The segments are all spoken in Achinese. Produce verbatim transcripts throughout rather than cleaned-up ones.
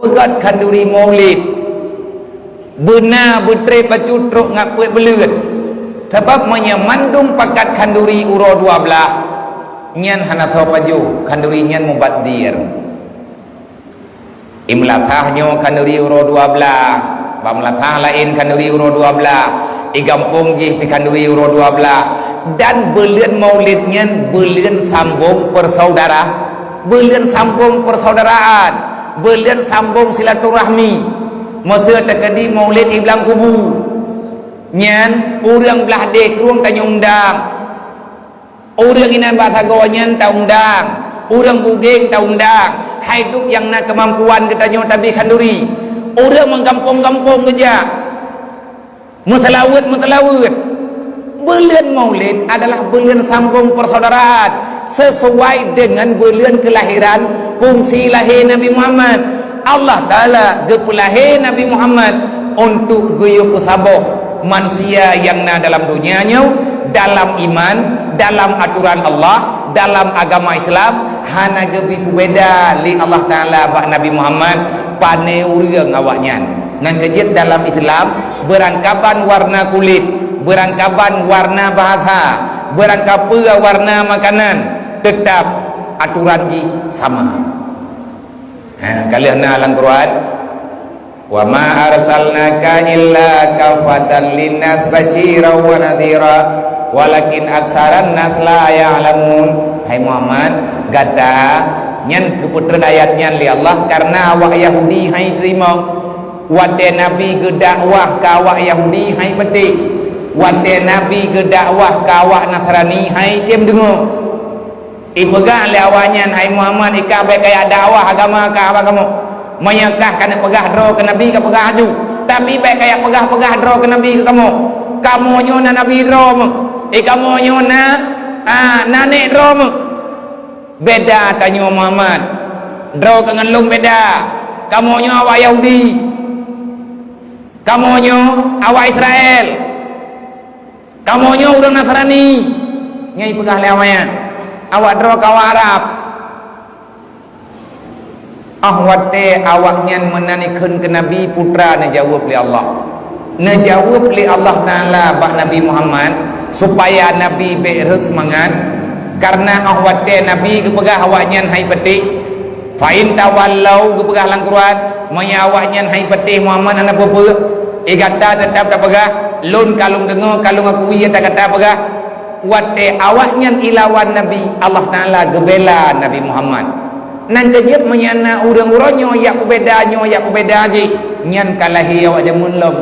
Peugöt khanduri Maulid, beuna beutrép bacut trok ngat peuet buleuen. Sabab meunyoe mandum pakat khanduri uroe dua blaih, nyan hana soe pajoh, khanduri nyan mubadhir. I meulasah nyoe khanduri uroe dua blaih, bak meulasah laén khanduri uroe dua blaih, i gampông jih pi khanduri uroe dua blaih, dan buleuen Maulid nyan buleuen sambông peusaudara, buleuen sambông persaudaraan, buleuen sambông silaturahmi. Meuseu teukeudi Maulid i blang kubu, nyan ureuëng blaih deh krueng tanyoe undang. Ureuëng inan bak sagoe nyan taundang, ureuëng bugeng taundang, hai duek nyang na keumampuan geutanyoe tabi khanduri. Ureuëng meugampông-gampông geujak, meuseulaweuet-meuseulaweuet. Buleuen Maulid adalah buleuen sambông persaudaraan, sesuai dengan buleuen kelahiran, fungsi lahé Nabi Muhammad. Allah Taala geupeulahé Nabi Muhammad untuk geuyue peusaboh manusia nyang na dalam donya nyoe dalam iman, dalam atoran Allah, dalam agama Islam, hana geubri peubeda lé Allah Taala bak Nabi Muhammad pane ureuëng awaknyan. Nyan keuh jeuet dalam Islam, beurangkaban warna kulét, beurangkaban warna bahasa, beurangkapeue warna makanan, teutap atoran jih sama. Ha, ka lheueh na lam Quran, "Wa ma arsalnaka illa kafatan linnas basyiran wa nadhira, walakin aksaran nas la ya'lamun." Hai Muhammad, gata, nyan geupeutreun ayat nyan lé Allah kareuna awak Yahudi hai teurimong. Watée Nabi geudakwah keu awak Yahudi hai patéh. Watée Nabi geudakwah keu awak Nasrani hai tem deungoe. Ipeugah lé awaknyan, "Hai Muhammad, ikah bék kajak dakwah agama kah bak kamoe. Meunyoe kah keuneuk peugah droe keu Nabi, kapeugah laju. Tapi bék kajak peugah-peugah droe keu Nabi keu kamoe. Kamoe nyoe na Nabi droe meuh. Eh, kamoe nyoe na, a, na nek droe meuh. Beda tanyoe Muhammad. Droe kah ngon lôn beda. Kamoe nyoe awak Yahudi. Kamoe nyoe awak Israel. Kamoe nyoe ureuëng Nasrani." Nyan ipeugah lé awaknyan, "Awak droe kah awak Arab." Óh watée awaknyan meunan ikheun keu Nabi, putra neujaweueb lé Allah. Neujaweueb lé Allah Taala bak Nabi Muhammad, supaya Nabi bék rhot seumangat, kareuna óh watée Nabi geupeugah awaknyan hai patéh, "Fa in tawallau," geupeugah lam Quran, "Meunyoe awaknyan hai patéh Muhammad hana peue-peue, eh gata teutap tapeugah, 'Lôn ka lôn deungoe, ka lôn akui,' ata gata peugah." Watée awaknyan ilawan Nabi, Allah Taala geubela Nabi Muhammad. Nyan keuh jeuet meunyoe na ureuëng uroe nyoe jak peubeda nyoe jak peubeda jih, nyan ka lahé awak jameun lom.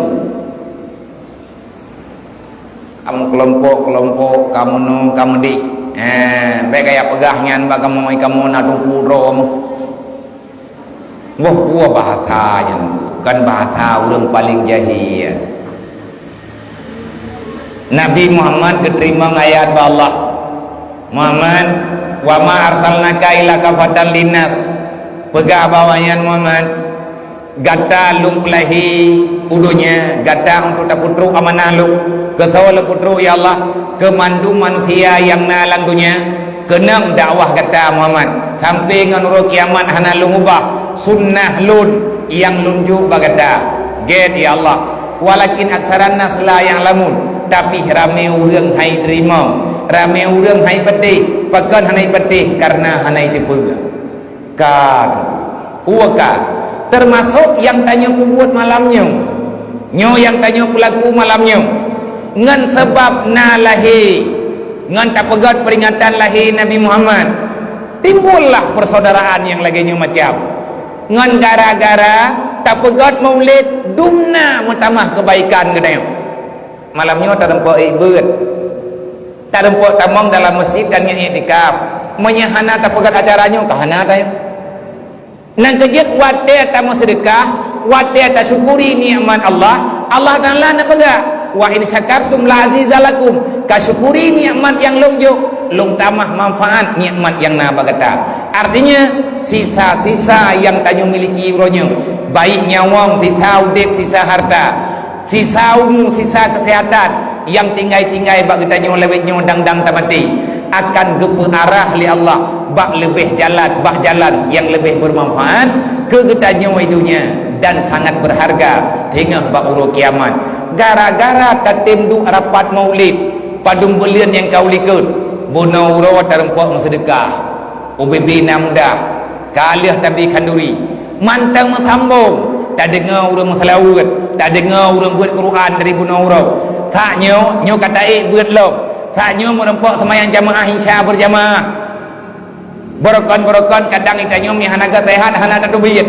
Kamoe keulompok-keulompok, kamoe nyoe, kamoe dih. Eh, bék kajak peugah nyan bak kamoe, kamoe na teungku droe meuh. Boh peue bahasa nyan, kon bahasa ureuëng paleng jahé. Nabi Muhammad geuteurimong ayat bak Allah. "Muhammad, wa ma arsalnaka illa kafatan linnas." Peugah bak awaknyan, "Muhammad, gata lôn peulahé u donya, gata untuk tapeutrok amanah lôn. Keu soe lôn peutrok, ya Allah? Keu mandum manusia nyang na lam donya, keunong dakwah gata Muhammad, sampai ngon uroe kiamat hana lôn ubah sunnah lôn nyang lôn jok bak gata." Gét, ya Allah. "Walakin aksaran nas la ya'lamun." Tapi ramé ureuëng hai teurimong, ramé ureuëng hai patéh. Pakon hana patéh? Kareuna hana teupeue. Ka, uwa ka, teumasok nyang tanyoe peubuet malam nyoe. Nyoe nyang tanyoe peulaku malam nyoe. Ngon sabab na lahé, ngon tapeugét peuringatan lahé Nabi Muhammad, timbullah persaudaraan nyang lagée nyoe macam. Ngon gara-gara tapeugét Maulid, dum na meutamah keubaikan geutanyoe. Malam nyoe tarumpok ék beuet. Tarumpok tamong dalam masjid dan ngieng iktikaf. Meunyoe hana tapeugét acara nyoe, ka hana tanyoe. Nyan keuh jeuet watée tameuseudeukah, watée tasyukuri nikmat Allah, Allah Taala neupeugah, "Wa in syakartum la azizalakum." Kasyukuri nikmat nyang lôn jok, lôn tamah manfaat nikmat nyang na bak gata. Artinya, sisa-sisa nyang tanyoe miliki uroe nyoe, baik nyawöng, sisa udeb, sisa harta, sisa umu, sisa keuseuhatan, nyang tinggai-tinggai bak geutanyoe lawét nyoe dang-dang tamaté, akan geupeuarah lé Allah bak leubeh jalan, bak jalan nyang leubeh beumanfaat, Keu geutanyoe i donya dan sangat berharga teungoh bak uroe kiamat. Gara-gara tatem duek rapat maulid, padum buleuen nyang ka u likot, bunoe uroe tareumpok meuseudeukah. Ubé-bé na mudah, ka lheueh tabi khanduri. Mantong meusambong, tadeungoe ureuëng meuseulaweuet, tadeungoe ureuëng beuet Quran dari bunoe uroe. Sak nyoe, nyoe ka taék beuet lom. Sak nyoe meureumpok seumayang jamaah Isya beurjamaah. Beurokon-beurokon kadang geutanyoe meuhana geusehat, hana tateubiet.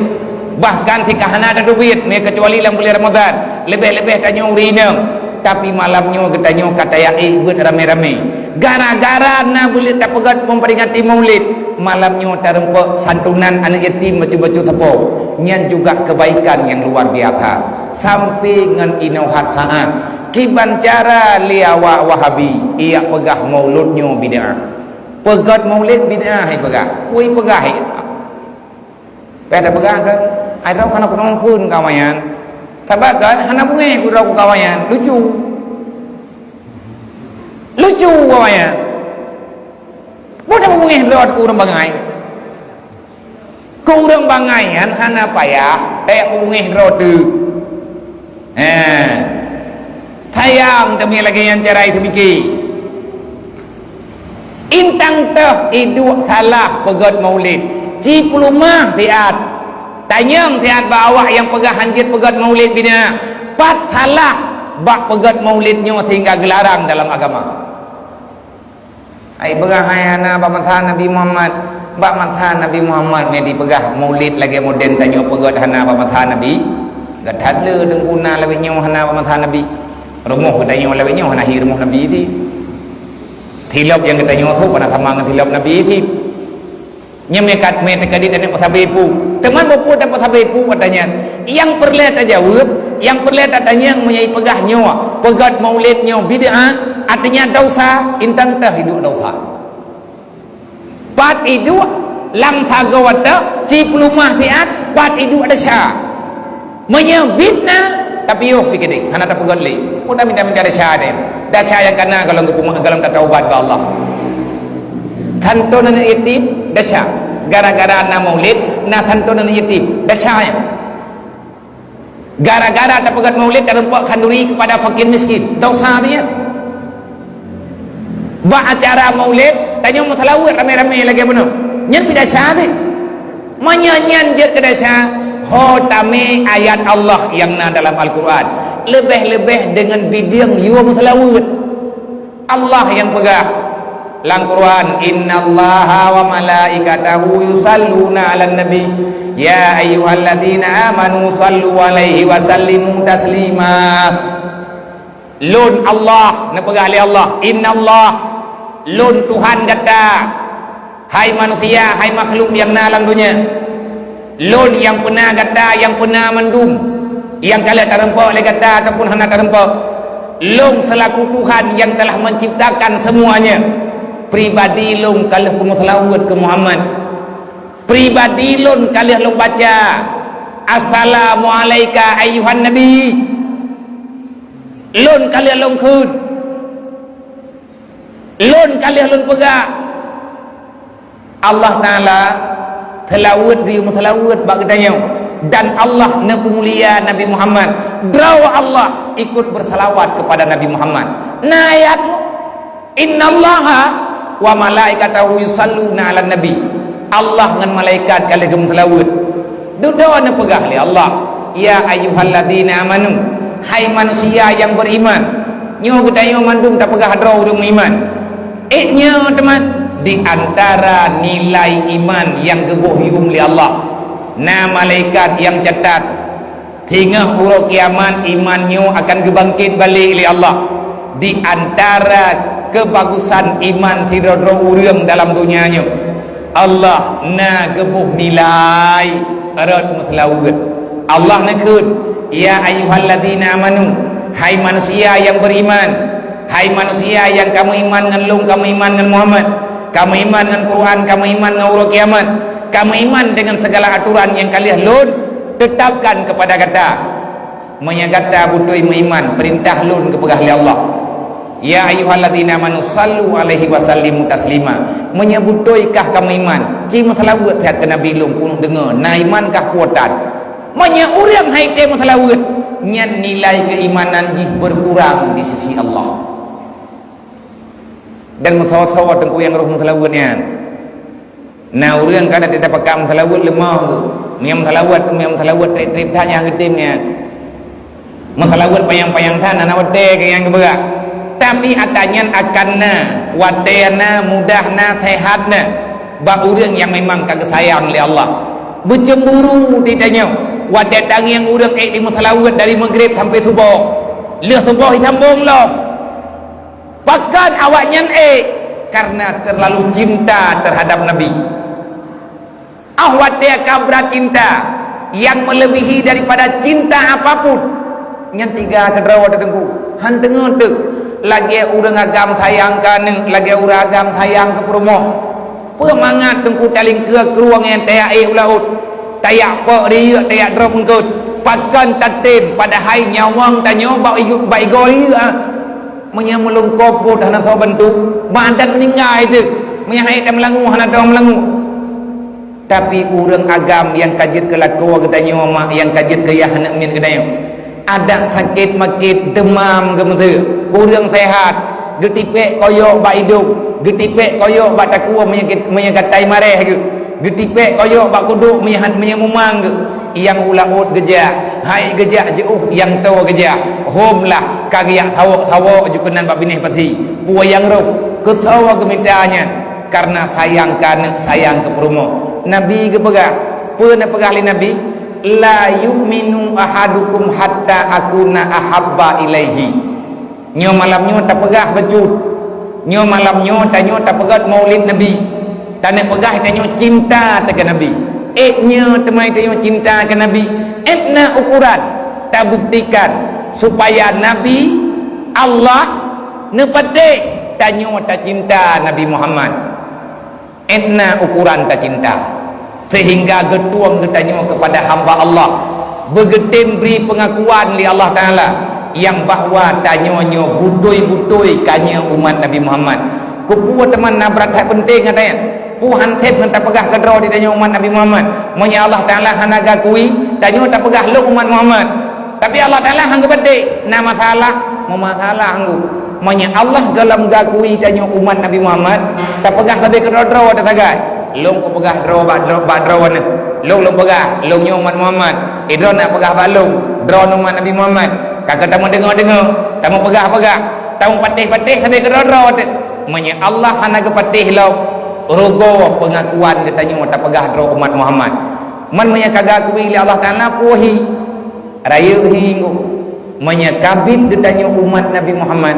Bahkan sika hana tateubiet, meukecuali lam buleuen Ramadhan, leubeh-leubeh tanyoe ureuëng inong. Tapi malam nyoe geutanyoe ka tayak ék beuet ramé-ramé. Gara-gara na buleuen tapeugét memperingati Maulid, malam nyoe tareumpok santunan aneuk yatim bacut-bacut sapo. Nyan juga kebaikan yang luar biasa. Sampai ngon inoe hat saát, kiban cara lé awak Wahabi, iyak peugah Maulud nyoe bid'ah. Peugét Maulid bid'ah hai peugah. Woi peugah hai. Payah tapeugah kan? Ai droe hana kunong kheun kawan nyan. Sabab kan hana beungéh droe kawan nyan. Lucu. Lucu kawan nyan. Bukan beungéh droe keu ureuëng bangai. Keu ureuëng bangai nyan hana payah, eh, beungéh droe teuk. Eh, sayang teumé lagée nyan cara teumike. Intang teuh iduek salah peugét Maulid, cipeuleumah siat. Tanyong siat bak awak nyang peugah hanjeuet peugét Maulid bid'ah. Pat salah bak peugét Maulid nyoe sehingga geularang dalam agama. Ai peugah hai hana bak masa Nabi Muhammad. Bak masa Nabi Muhammad mé dipeugah Maulid lagée modern tanyoe peugét hana bak masa Nabi. Gata le deungon na lawét nyoe hana bak masa Nabi. Rumoh geutanyoe lawét nyoe hana hi rumoh Nabi di. Silop nyang geutanyoe sôk hana sama ngon silop Nabi di. Nyang meukat mé teuka di dan pasabé pu. Teuma bukon dan pasabé pu katanya. Nyang peureulée tajaweueb, nyang peureulée tatanyong meunyoe peugah nyoe, peugét Maulid nyoe bid'ah, artinya dosa, intan teuh iduek dosa. Pat iduek lam sagoe teuk, cipeuleumah siat, pat iduek desya. Meunyoe bid'ah, tapiôh pike deh, hana tapeugét lé. Udah minta-minta desya deh. Desya nyang kana golom geupeu-, golom tataubat bak Allah. Santonan yatim, desya. Gara-gara na Maulid, na santonan yatim, desya nyan. Gara-gara tapeugét Maulid, tareumpok khanduri kepada fakir miskin, dosa dia. Bak acara Maulid, tanyoe meuseulaweuet ramé-ramé lagée bunoe. Nyan pih desya deh. Meunyoe nyan jeuet keu desya, ho tamé ayat Allah nyang na dalam Al-Quran. Leubeh-leubeh deungon bideueng yue meuseulaweuet. Allah nyang peugah lam Quran, "Innallaha wa malaikatahu yusalluna 'alan nabi, ya ayyuhalladzina amanu sallu 'alaihi wa sallimu taslima." Lôn Allah, neupeugah lé Allah, "Innallah, Lôn Tuhan gata, hai manusia, hai makhluk nyang na lam donya. Lôn nyang peuna gata, nyang peuna mandum, nyang ka lheueh tareumpok lé gata ataupun hana tareumpok. Lôn seulaku Tuhan nyang telah menciptakan semuanya. Pribadi Lôn ka lheueh kumeuseulaweuet keu Muhammad. Pribadi Lôn ka lheueh Lôn baca, 'Assalamu'alaika ayyuhan nabi.' Lôn ka lheueh Lôn kheun. Lôn ka lheueh Lôn peugah." Allah Taala seulaweuet geuyue meuseulaweuet bak geutanyoe, dan Allah neupeumulia Nabi Muhammad. Droe Allah ikut bersalawat kepada Nabi Muhammad. Na ayat, "Innallaha wa malaikatahu yusalluna 'alan nabi." Allah ngon malaikat ka lheueh geumeuseulaweuet. Dudoe neupeugah lé Allah, "Ya ayyuhalladzina amanu, hai manusia nyang beriman." Nyoe geutanyoe mandum tapeugah droe ureuëng meuiman. Ék nyoe teuma di antara nilai iman nyang geuboh yuem lé Allah, na malaikat nyang catat. Singoh uroe kiamat iman nyoe akan geubangkét balek lé Allah. Di antara keubagusan iman sidroe-droe ureuëng dalam donya nyoe, Allah na geuboh nilai rot meuseulaweuet. Allah neukheun, "Ya ayyuhalladzina amanu, hai manusia nyang beriman, hai manusia nyang kamoe iman ngon Lôn, kamoe iman ngon Muhammad, kamoe iman ngon Quran, kamoe iman ngon uroe kiamat, kamoe iman deungon segala aturan nyang ka lheueh Lôn tetapkan kepada gata." Meunyoe gata beutôi meuiman, peurintah Lôn geupeugah lé Allah. Ya ayyuhalladzina amanu sallu alaihi wa sallimu taslima. Meunyoe beutôi kah kamoe iman, ci meuseulaweuet that keu Nabi lôn keuneuk deungoe, na iman kah puatan. Meunyoe ureuëng hai tée meuseulaweuet, nyan nilai keuimanan jih berkurang di sisi Allah. Dan meusawa-sawa teungku nyang roh meuseulaweuet nyan. Na ureuëng ka na teupeugah meuseulaweuet leumah geuh. Meunyoe meuseulaweuet, meunyoe meuseulaweuet treb-treb that nyang geutem nyan. Meuseulaweuet panyang-panyang that hana watée keu nyang geupeugah. Tapi atra nyan akan na, watée na, mudah na, sehat na. Bak ureuëng nyang memang ka geusayang lé Allah. Beucemburu di tanyoe. Watée tangieng ureuëng ék di meuseulaweuet dari Maghrib sampai suboh. Lheueh suboh jisambong lom. Pakon awaknyan ék? Karena terlalu cinta terhadap Nabi. Ah watée ka brat cinta yang melebihi daripada cinta apapun. Nyan tiga keudroe teungku. Han teungoh teuk. Lagée ureuëng agam sayang keu aneuëk, lagée ureuëng agam sayang keu peurumoh. Peue mangat teungku talingkeue krueng nyang tajak ék u laôt. Tajak pok rieuk, tajak droe eungkot. Pakon tatem padahai nyawöng tanyoe bak igo, bak igoe rieuk ah. Meunyoe meulungkop buet hana soe bantu, bak adat meuninggai teuk. Meunyoe hai tameulangue hana droe meulangue. Tapi ureuëng agam nyang ka jeuet keu lakoe geutanyoe mak, nyang ka jeuet keu yah aneuëk miet geutanyoe. Adak sakét makét, deumam geumeuseu, kureueng sehat, geutipék koyok bak idong, geutipék koyok bak takue meunyoe, meunyoe gatai maréh geuh, geutipék koyok bak kudok meunyoe, meunyoe mumang geuh. Nyang u laôt geujak, hai geujak jiôh nyang toe geujak. Hom lah ka geujak sawok-sawok ju keunan bak binéh pasi. Peue nyang rhot, keu soe geumita nyan? Kareuna sayang keu aneuëk, sayang keu peurumoh. Nabi geupeugah, peue neupeugah lé Nabi? "La yu'minu ahadukum hatta akuna ahabba ilaihi." Nyoe malam nyoe tapeugah bacut. Nyoe malam nyoe tanyoe tapeugét Maulid Nabi. Taneuk peugah tanyoe cinta teuh keu Nabi. Ék nyoe teuma tanyoe cinta keu Nabi. Ék na ukuran tabuktikan supaya Nabi, Allah neupatéh tanyoe tacinta Nabi Muhammad. Ék na ukuran tacinta, sehingga geutueng geutanyoe keupada hamba Allah, beugeutem bri peungakuan lé Allah Taala nyang bahwa tanyoe nyoe beutôi-beutôi ka nyoe umat Nabi Muhammad. Keupeue teuma na brat that peunteng gata nyan? Peue han sép ngon tapeugah keudroe di tanyoe umat Nabi Muhammad? Meunyoe Allah Taala hana geuakui, tanyoe tapeugah lôn umat Muhammad. Tapi Allah Taala han geupatéh, na masalah, meumasalah anggô. Meunyoe Allah gohlom geuakui tanyoe umat Nabi Muhammad, tapeugah sabe keudroe-droe teuh sagai. Lôn kupeugah droe bak droe, bak droe nyoe. Lôn, lôn peugah, lôn nyoe umat Muhammad. Idroe na peugah bak lôn, droe umat Nabi Muhammad. Ka keu tameudeungoe-deungoe, tameupeugah-peugah, tameupatéh-patéh sabe keudroe-droe teuh. Meunyoe Allah hana geupatéh lom, rugoe peungakuan geutanyoe tapeugah droe umat Muhammad. Man meunyoe ka geuakui lé Allah Taala, peue hi? Rayeuk hi anggô. Meunyoe kabit geutanyoe umat Nabi Muhammad,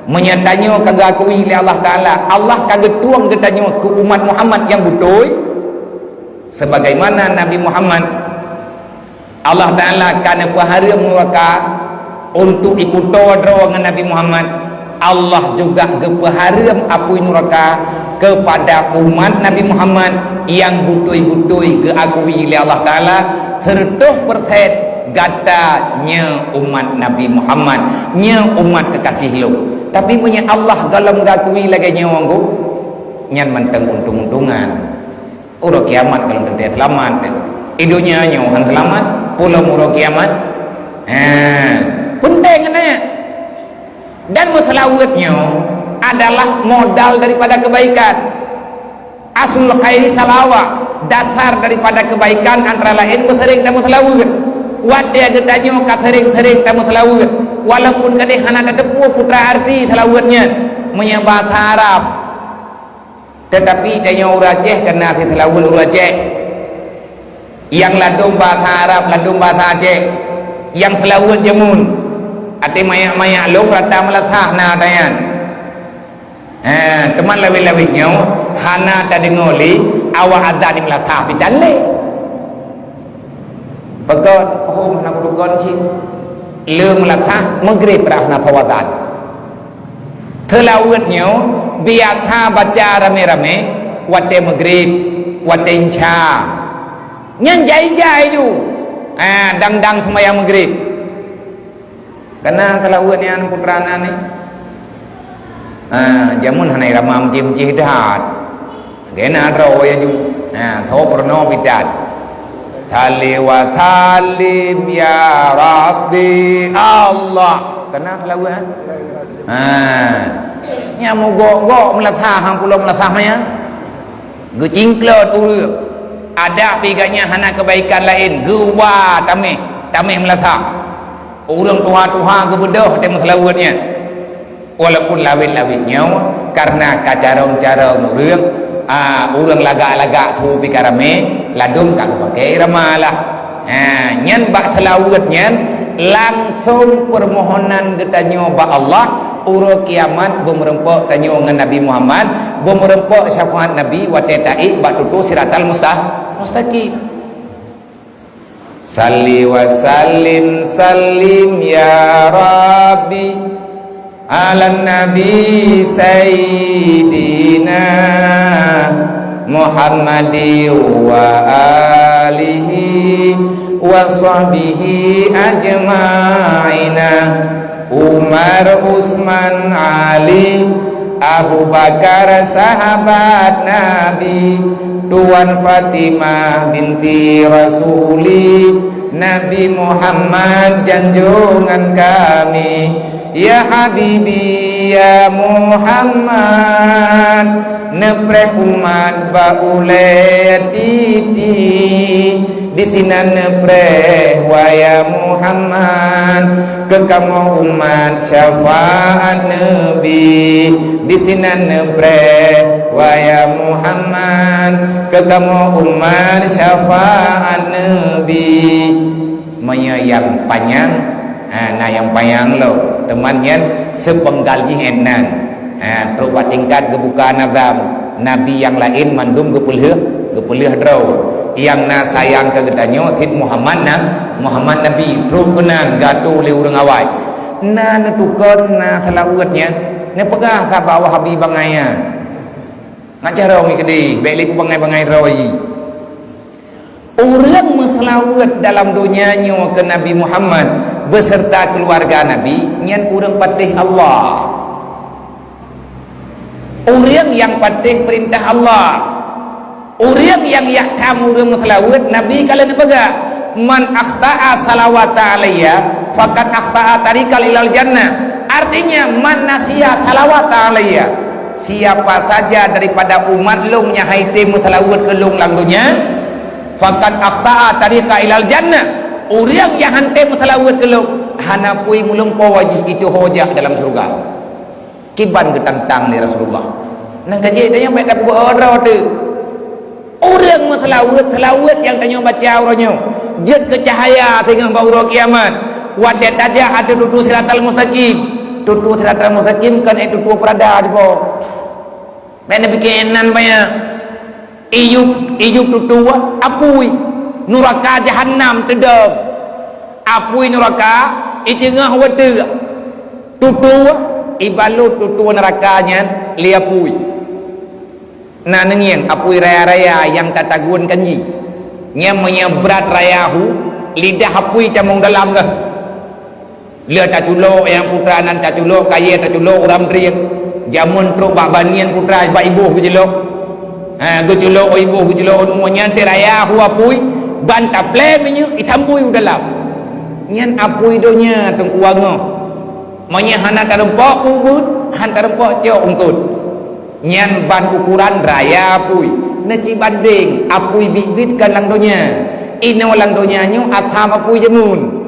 meunyoe tanyoe ka geuakui lé Allah Taala, Allah ka geutueng geutanyoe keu umat Muhammad nyang beutôi, sebagaimana Nabi Muhammad, Allah Taala ka neupeuhareuem nuraka untuk ikutoe droe ngon Nabi Muhammad. Allah juga geupeuhareuem apui nuraka keupada umat Nabi Muhammad nyang beutôi-beutôi geuakui lé Allah Taala, seureutoh persen gata nyoe umat Nabi Muhammad, nyoe umat keukaséh lôn. Tapi meunyoe Allah gohlom geuakui lagée nyoe anggô, nyan mantong untông-untongan. Uroe kiamat gohlom teuntée seulamat teuh. Di donya nyoe han seulamat, peue lom uroe kiamat. Ha, peunteng nyan. Dan meuseulaweuet nyoe adalah modal daripada keubaikan. Aslul khairi salawah, dasar daripada keubaikan antara laén beuseuring tameuseulaweuet. Watée geutanyoe ka seuring-seuring tameuseulaweuet, walaupun kadeh hana tateupeue peue arti seulaweuet nyan, meunyoe basa Arab. Teutapi tanyoe ureuëng Aceh kana siseulaweuet ureuëng Aceh. Nyang ladôm basa Arab, ladôm basa Aceh. Nyang seulaweuet jameun. Até manyak-manyak lôn rata meulasah na tanyan. Ha, teuma lawét-lawét nyoe hana tadeungoe lé awak azan di meulasah pih tan lé. Peugöt, oh, hana kudeungoe cit. Le meulasah, Maghrib rah na sawadan. Seulaweuet nyoe biasa baca ramé-ramé watée Maghrib, watée Isya. Nyan jai-jai ju. Ah, dang-dang seumayang Maghrib. Kana seulaweuet nyan putra nan ni. Ha, jameun hana irama meucéh-meucéh that. Gena droe ya ju. Ha, so peurunoe bidat. Salli wa sallim ya Rabbi Allah. Kana salawat, ha? Ha. Nya meugok-gok meulasah, hang pulo meulasah maya. Geucingklot ureuëng. Adak pi gobnyan hana keubaikan laén, geuwa tameh, tameh meulasah. Ureuëng tuha-tuha geubeudôh teuh meusalaweuet nyan. Walaupun lawét-lawét nyoe, karena ka carông-carông ureuëng, a, ureuëng lagak-lagak su pi ka ramé, ladôm ka geupakée irama lah. Ha, nyan bak seulaweuet nyan langsông peumohonan geutanyoe bak Allah, uroe kiamat beumeureumpok tanyoe ngon Nabi Muhammad, beumeureumpok syafaat Nabi watée taék bak tutoe Siratal Mustah-, Mustaqim. Salli wa sallim, sallim ya Rabbi, ala Nabi Sayyidina Muhammadi wa alihi wa sahbihi ajma'ina. Umar, Utsman, Ali, Abu Bakar, sahabat Nabi, Tuan Fatimah binti Rasuli, Nabi Muhammad janjongan kami. Ya Habibi, ya Muhammad, neupreh umat bak ulée titi. Disinan neupreh, wahai Muhammad, keu kamoe umat syafaat Nabi. Disinan neupreh, wahai Muhammad, keu kamoe umat syafaat Nabi. Meunyoe nyang panyang, ha, na nyang panyang lom. Teuma nyan seupenggal jih 'et nan. Ha, trok bak tingkat geubuka nazam, nabi nyang laén mandum geupeulheueh, geupeulheueh droe. Nyang na sayang keu geutanyoe cit Muhammad na, Muhammad Nabi. Trok keunan geuatô lé ureuëng awai. Na neutukon, na seulaweuet nyan. Neupeugah saban Wahabi bangai nyan. Ngat carông keudeh, bék lé peubangai-bangai droe jih. Ureuëng meuseulaweuet dalam donya nyoe keu Nabi Muhammad beserta keuluwarga Nabi, nyan ureuëng patéh Allah. Ureuëng nyang patéh peurintah Allah. Ureuëng nyang yak tham ureuëng meuseulaweuet, Nabi ka lheueh neupeugah, "Man akhta'a salawata alayya, faqad akhta'a tariqal ilal jannah." Artinya, "Man nasiya salawata alayya." Siapa saja daripada umat lôn nyang han item meuseulaweuet keu lôn lam donya, faqad akhta'a tariqa ilal jannah. Ureuëng nyang han item meuseulaweuet keu lôn, hana peue meulumpoe jih itu ho jak dalam syeuruga. Kiban geutantang lé Rasulullah. Nyang ka jeuet tanyoe bék tapeubuet droe teuh. Ureuëng meuseulaweuet, seulaweuet nyang tanyoe baca uroe nyoe, jeuet keu cahya singoh bak uroe kiamat. Watée tajak ateueh tutoe Siratal Mustaqim. Tutoe Siratal Mustaqim kon ék tutoe peurada jiboh. Bék neupike nan banyak. Iyup, iyup tutoe apui nuraka jahannam teudong. Apui nuraka iteungoh watée tutoe, ibalot tutoe nuraka nyan lé apui. Na neungieng apui raya-raya nyang ka tagun kanji. Nyan meunyoe brat raya hu, lidah apui tamong dalam geuh. Le taculok nyang putra nan taculok, kayée taculok uram trieng. Jameun trok bak banian putra bak iboh geuculok. Ha, geuculok iboh, geuculok nyan teuh raya hu apui, ban taplém nyoe itambui u dalam. Nyan apui donya teungku angoh. Meunyoe hana tareumpok ubeuet, han tareumpok cok eungkot. Nyan ban ukoran raya apui. Neucibandeng apui biet-biet ka lam donya. Inoe lam donya nyoe asam apui jameun.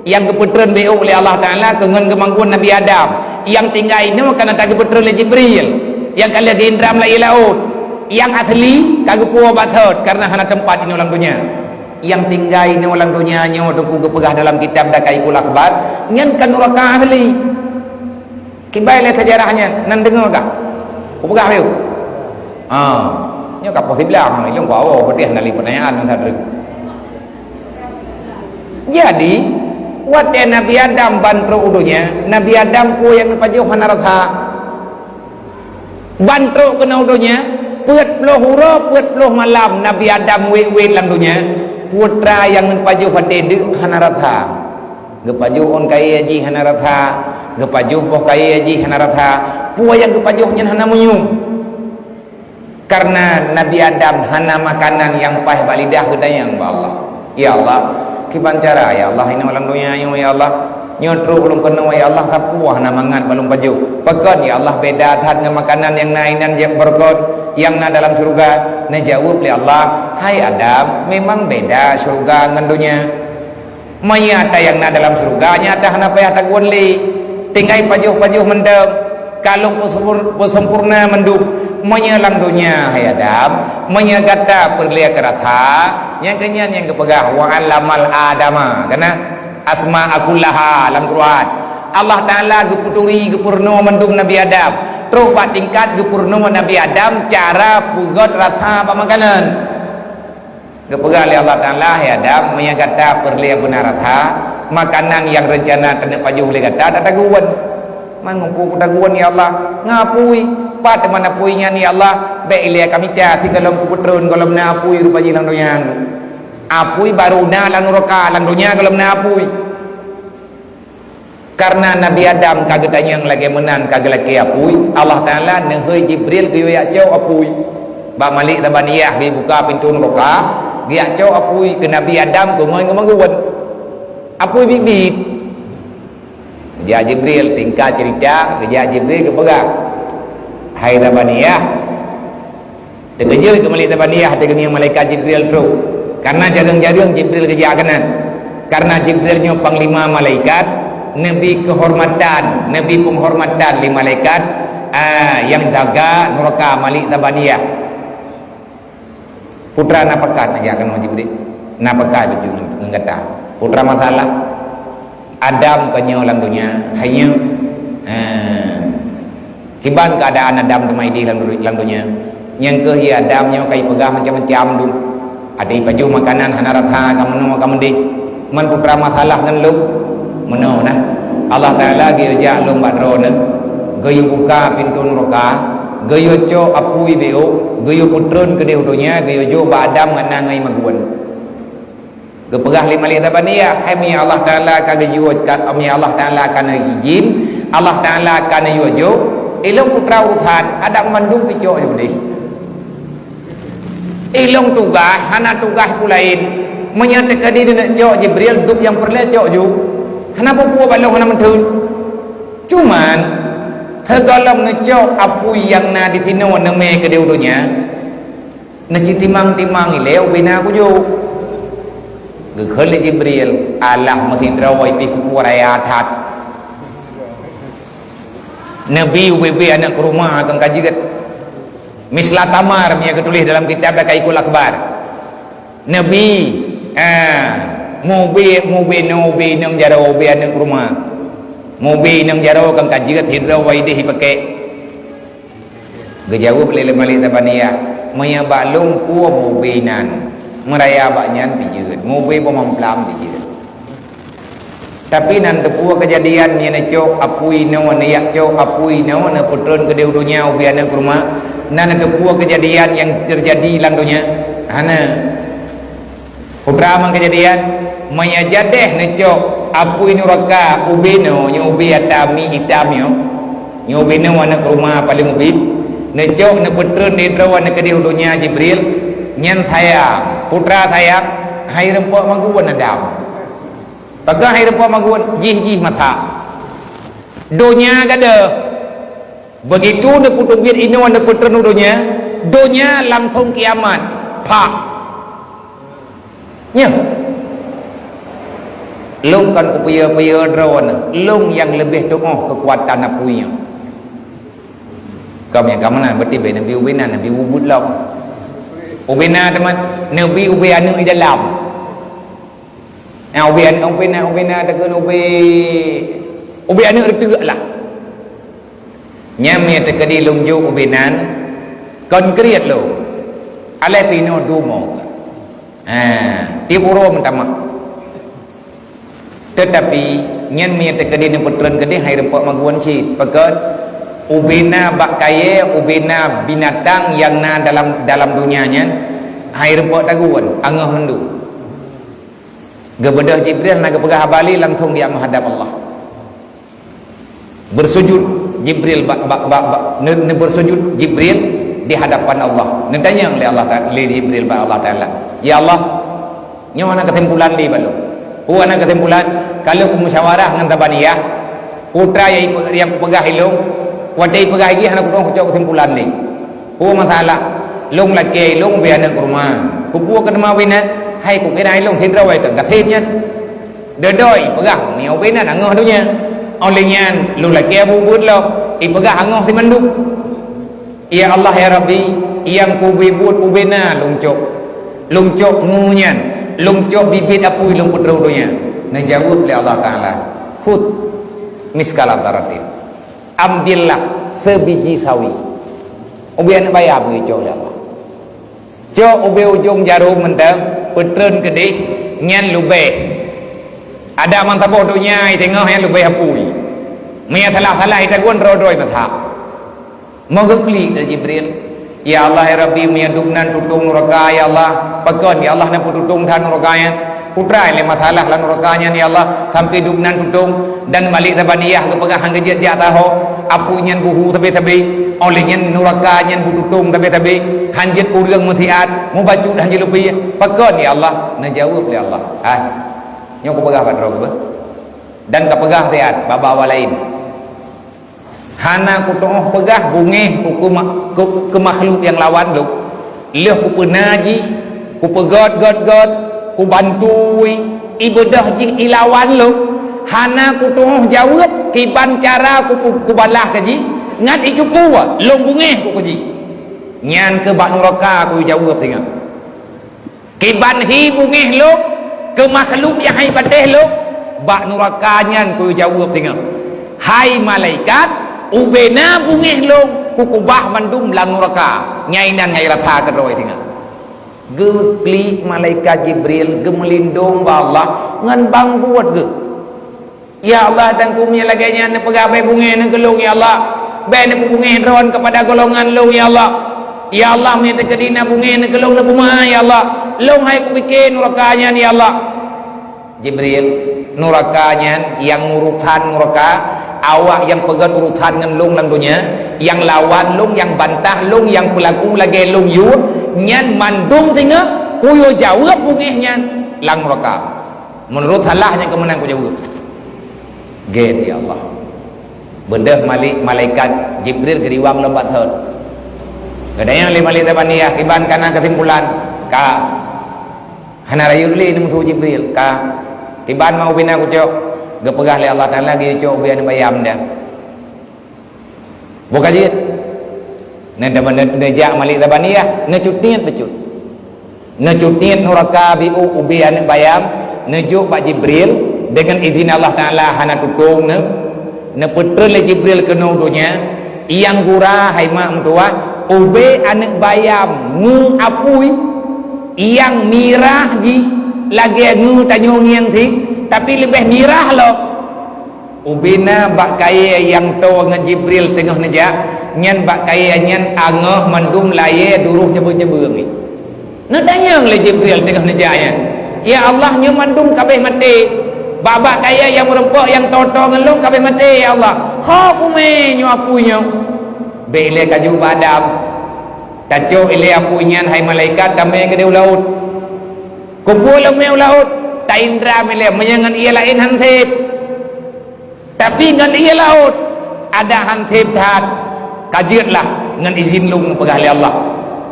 Nyang geupeutreun bék lé Allah Taala keu ngon geumanggon Nabi Adam. Nyang tinggai inoe ka na tageupeutrön lé Jibril. Nyang ka lheueh geuindram lam ié laôt. Nyang asli ka geupuwoe bak sot karena hana teumpat inoe lam donya. Nyang tinggai inoe lam donya nyoe teungku geupeugah dalam kitab Daqaiqul Akhbar, nyan ka nuraka asli. Kiban lé seujarah nyan, nan deungoe kah? Kupeugah lé. Ha, nyoe ka poh siblaih, ilong ku awak peudeh hana lé peutanyaan ngon sadri. Jadi, watée Nabi Adam ban trok u donya, Nabi Adam peue nyang neupajoh hana rasa. Ban trok keunoe u donya, peuet ploh uroe, peuet ploh malam Nabi Adam wét-wét lam donya, putra nyang neupajoh watée deuk hana rasa. Geupajoh ôn kayée jih hana rasa, geupajoh boh kayée jih hana rasa, Peue nyang geupajoh nyan hana meunyoe. Karena Nabi Adam hana makanan nyang paih bak lidah, geutanyong bak Allah, "Ya Allah, kiban cara, ya Allah, inoe lam donya nyoe, ya Allah? Nyoe trok ulôn keunoe, ya Allah, sapeue hana mangat bak lôn pajoh. Pakon, ya Allah, beda that ngon makanan nyang na inan jak beureukat nyang na dalam syeuruga?" Neujaweueb lé Allah, "Hai Adam, memang beda syeuruga ngon donya. Meunyoe ata nyang na dalam syeuruga, nyan ata hana payah taguen lé. Tinggai pajoh-pajoh mantong, ka lôn peusempur-, peusempurna mandum. Meunyoe lam donya, hai Adam, meunyoe gata peureulée keu rasa, nyang keunyan nyang geupeugah, 'Wa 'allamal Adama,' kana asma'a kullaha lam Quran. Allah Taala geupeuturi, geupeurunoe mandum Nabi Adam. Trok bak tingkat geupeurunoe Nabi Adam cara peugét rasa bak makanan." Geupeugah lé Allah Taala, "Hai Adam, meunyoe gata peureulée beuna rasa, makanan nyang reuncana taneuk pajoh lé gata, ata taguen." "Man ngon peue kutaguen, ya Allah?" "Ngon apui." "Pat teuma apui nyan, ya Allah?" "Bék ilée ka mita, sigohlom kupeutreun gohlom na apui rupa jih lam donya." "Apui barô na lam nuraka, lam donya gohlom na apui." Karena Nabi Adam ka geutanyong lagée meunan ka geulakée apui, Allah Taala neuhôi Jibril geuyue jak cok apui. Bak Malik Zabaniyah geubuka pintoe nuraka, geujak cok apui keu Nabi Adam keu ngon geumaguen. Apui biet-biet. Geujak Jibril, singkat ceurita, geujak Jibril geupeugah, "Hai Zabaniyah, Teukeujot keu Malik Zabaniyah, teukeumiyueng malaikat Jibril trok. Karena jareueng-jareueng Jibril geujak keunan. Karena Jibril nyoe panglima malaikat, neubi keuhormatan, neubi peunghormatan lé malaikat, ah, nyang jaga nuraka Malik Zabaniyah. Putra na pakat neujak keunoe Jibril? Na pakat beujeuet ngon gata? Putra masalah." Adam ka nyoe lam donya, hai nyoe. Ha. Kiban keuadaan Adam teuma idéh lam, lam donya. Nyang keuh, ya Adam, nyoe ka ipeugah macam-macam dum. Ada ipajoh makanan hana rasa, ka meunoe ka meudéh. Man putra masalah ngon lôn? Meunoe na. Allah Taala geuyue jak lôn bak droeneuh. Geuyue buka pintoe nuraka. Geuyue cok apui bék, geuyue peutreun keudéh u donya, geuyue jok bak Adam ngon na ngon imaguen. Geupeugah lé Malik Zabaniyah, "Hai meunyoe Allah Taala ka geuyue, ka, meunyoe Allah Taala ka neuizin, Allah Taala ka neuyue jok, ilôn putra urusan, adak mandum picok ju deh. Ilôn tugaih, hana tugaih peue laén. Meunyoe teukeudi neuneuk cok Jibril, dum nyang peureulée cok ju. Hana peue-peue bak lôn hana meutheun. Cuman, sigohlom neucok apui nyang na disinoe neumé keudéh u donya." Neucitimang-timang ilée ubena kujok. Geukheun lé Jibril, "Alah meusidroe pih kupeue raya that. Neubi ubé-bé aneuëk keu rumoh kon ka jeuet. Misla tamar, meunyoe geutuléh dalam kitab Daqaiqul Akhbar. Neubi, ah, mubé, mubé neu, ubé inong jaroe, ubé aneuëk keu rumoh. Mubé inong jaroe kon ka jeuet, sidroe idéh ipakék." Geujaweueb lé Malik Zabaniyah, "Meunyoe bak lôn peue mubé nan, meuraya bak nyan pih jeuet, mubé boh mamplam pih jeuet. Tapi nan teupeue keujadian meunyoe neucok apui noe, neuyak cok apui noe, neupeutreun keudéh u donya ubé aneuëk keu rumoh, nan teupeue keujadian nyang teujadi lam donya? Hana." Putra mang keujadian, meunyoe jadeh neucok apui nuraka ubé noe, nyoe ubé ata mi itam nyoe, nyoe ubé noe aneuëk keu rumoh paleng ubit, neucok neupeutreun lé droe neukeudéh u donya Jibril, nyan sayang, putra sayang, hai reumpok maguen Adam. Pakon hai reumpok maguen? Jih-jih masa. Donya gadôh. Begitu neupeuteubiet inoe neupeutreun u donya, donya langsong kiamat. Pak. Nyoe. Lôn kon kupeue-peue droeneuh, lôn nyang leubeh tuoh keukuatan apui nyoe. Kamoe nyang ka meunan, berarti bèk neubi ubena, neubi ubit lom. Ubena teuma, neubi ubé aneuëk di dalam. Nah, ubé aneuëk, ubena, ubena takheun ubé, ubé aneuëk reuteuek lah. Nyan meunyoe teukeudi lôn jok ubé nan, konkret lôn. Alah pih inoe dumo. Ha, tiep uroe meutamah. Teutapi, nyan meunyoe teukeudi neupeutreun keudeh hai reumpok maguen cit. Pakon? Ubena bak kayèe, ubena binatang nyang na dalam, dalam donya nyan, hai reumpok taguen, angoh mandum. Geubeudôh Jibril na geupeugah haba lé langsong geujak meuhadab Allah. Beusujut. Jibril bak, bak, bak, bak, ne-, neubeusujud Jibril di hadapan Allah. Neutanyong lé Allah Ta-, lé Jibril bak Allah Taala, "Ya Allah, nyoe hana keusimpulan lé bak lôn. Peue hana keusimpulan? Ka lôn musyawarah ngon Zabaniyah, peue treuk nyang ipe-, nyang kupeugah ilôn, watée ipeugah jih hana kutu'oh kucok keusimpulan lé. Peue masalah? Lôn lakée ilôn ubé aneuk keu rumoh. Kupeue keu teuma ubé nan? Hai kukira ilôn sidroe keu gasien nyan." Deudoi peugah, "Meunyoe ubé nan angoh donya." Óh lheueh nyan, lôn lakée buet-buet lom, ipeugah angoh simandum. "Ya Allah, ya Rabbi, nyang kubuet-buet ubé na lôn cok. Lôn cok ngu nyan, lôn cok biet-biet apui lôn peutrok donya." Neujaweueb lé Allah Taala, "Khudh miskala dzarratin." Ambillah sebiji sawi. Ubé aneuk bayam geuyue cok lé Allah. Cok ubé ujong jarom mantong, peutreun keudeh, nyan leubeh. Adak meusaboh donya i teungoh nyan leubeh apui. Meunyo salah-salah i tagun droe-droe meuthak. Meugeuklik lé Jibril, "Ya Allah, ya Rabbi, meunyo dum nan tutong nuraka, ya Allah, pakon, ya Allah, na peututong that nuraka nyan?" Peue treuk lé masalah lam nuraka nyan, ya Allah, sampoe dum nan tutong? Dan Malik Zabaniyah geupeugah han geujeuet jak saho, apui nyan beuhu sabe-sabe, óh lheueh nyan nuraka nyan beututong sabe-sabe, han jeuet ureuëng meusiat, mubacut han jeuet leupie. Pakon, ya Allah? Neujaweueb lé Allah, "Hai, nyoe kupeugah bak droe keuh, dan kapeugah siat bak-bak awak laén." Hana kutu'oh peugah beungéh ku, ku, ku, ku makhluk nyang lawan lôn. Lheueh kupeuna jih, kupeugöt-göt-göt, kubantui, ibeudôh jih ilawan lôn. Hana kutu'oh jaweueb kiban cara ku, ku, kubalah keu jih, ngat icupu lôn beungéh ku keu jih. Nyan keuh bak nuraka kujaweueb singoh. Kiban hi beungéh lôn keu makhluk nyang hai patéh lôn, bak nuraka nyan kujaweueb singoh, "Hai malaikat, ubé na beungéh lôn kukubah mandum lam nuraka." Nyan inan ngai rasa keudroe singoh. Geuklik malaikat Jibril geumeulindong bak Allah ngon bang buet geuh. "Ya Allah, Teungku, meunyoe lagée nyan neupeugah, bék beungéh neuh keu lôn, ya Allah. Bék neupeubeungéh droen keupada golongan lôn, ya Allah. Ya Allah, meunyoe teukeudi na beungéh neuh keu lôn, neupeumeu'ah, ya Allah. Lôn hai kupike nuraka nyan, ya Allah." Jibril, nuraka nyan nyang urosan nuraka, awak nyang peugét urosan ngon lôn lam donya, nyang lawan lôn, nyang bantah lôn, nyang peulaku lagée lôn yue, nyan mandum singoh kuyue jaweueb beungéh nyan lam nuraka. Meunurot salah nyang keu meunan kujaweueb. Gét, ya Allah. Beudôh Malik, malaikat Jibril geuriwang lom bak thon. Geutanyong lé Malik Zabaniyah, "Kiban ka na keusimpulan?" "Ka." "Hana rayeuk lé neumeusu Jibril?" "Ka." "Kiban ma ubé na kucok?" Geupeugah lé Allah Taala, "Geuyue cok ubé aneuk bayam dah." Boh ka jeuet. Nyan teuma ne-, neujak Malik Zabaniyah, neucut niet bacut. Neucut niet nuraka biôh ubé aneuk bayam, neujok bak Jibril, deungon idhin Allah Taala hana tutong neu-, neupeutreun lé Jibril keunoe donya, nyang gura hai mak meutuwah, ubé aneuk bayam ngu apui, nyang mirah jih lagée ngu tanyoe ngieng sit, tapi leubeh mirah lom. Ubé na bak kayée nyang toe ngon Jibril teungoh neujak, nyan bak kayée nyan angoh mandum layée duroh ceubeueng-ceubeueng. Neutanyong lé Jibril teungoh neujak nyan, "Ya Allah, nyoe mandum ka abéh maté. Bak-bak kayée nyang meurumpok nyang toe-toe ngon lôn ka abéh maté, ya Allah. Ho kumé nyoe apui nyoe?" "Bék ilée kaju bak dam. Tacok ilée apui nyan hai malaikat, tamé keudeh u laôt. Kupeue lôn mé u laôt, taindra ilée, meunyoe ngon ié laén han sép." Tapi ngon ié laôt, adak han sép that, ka jeuet lah ngon izin lôn, peugah lé Allah.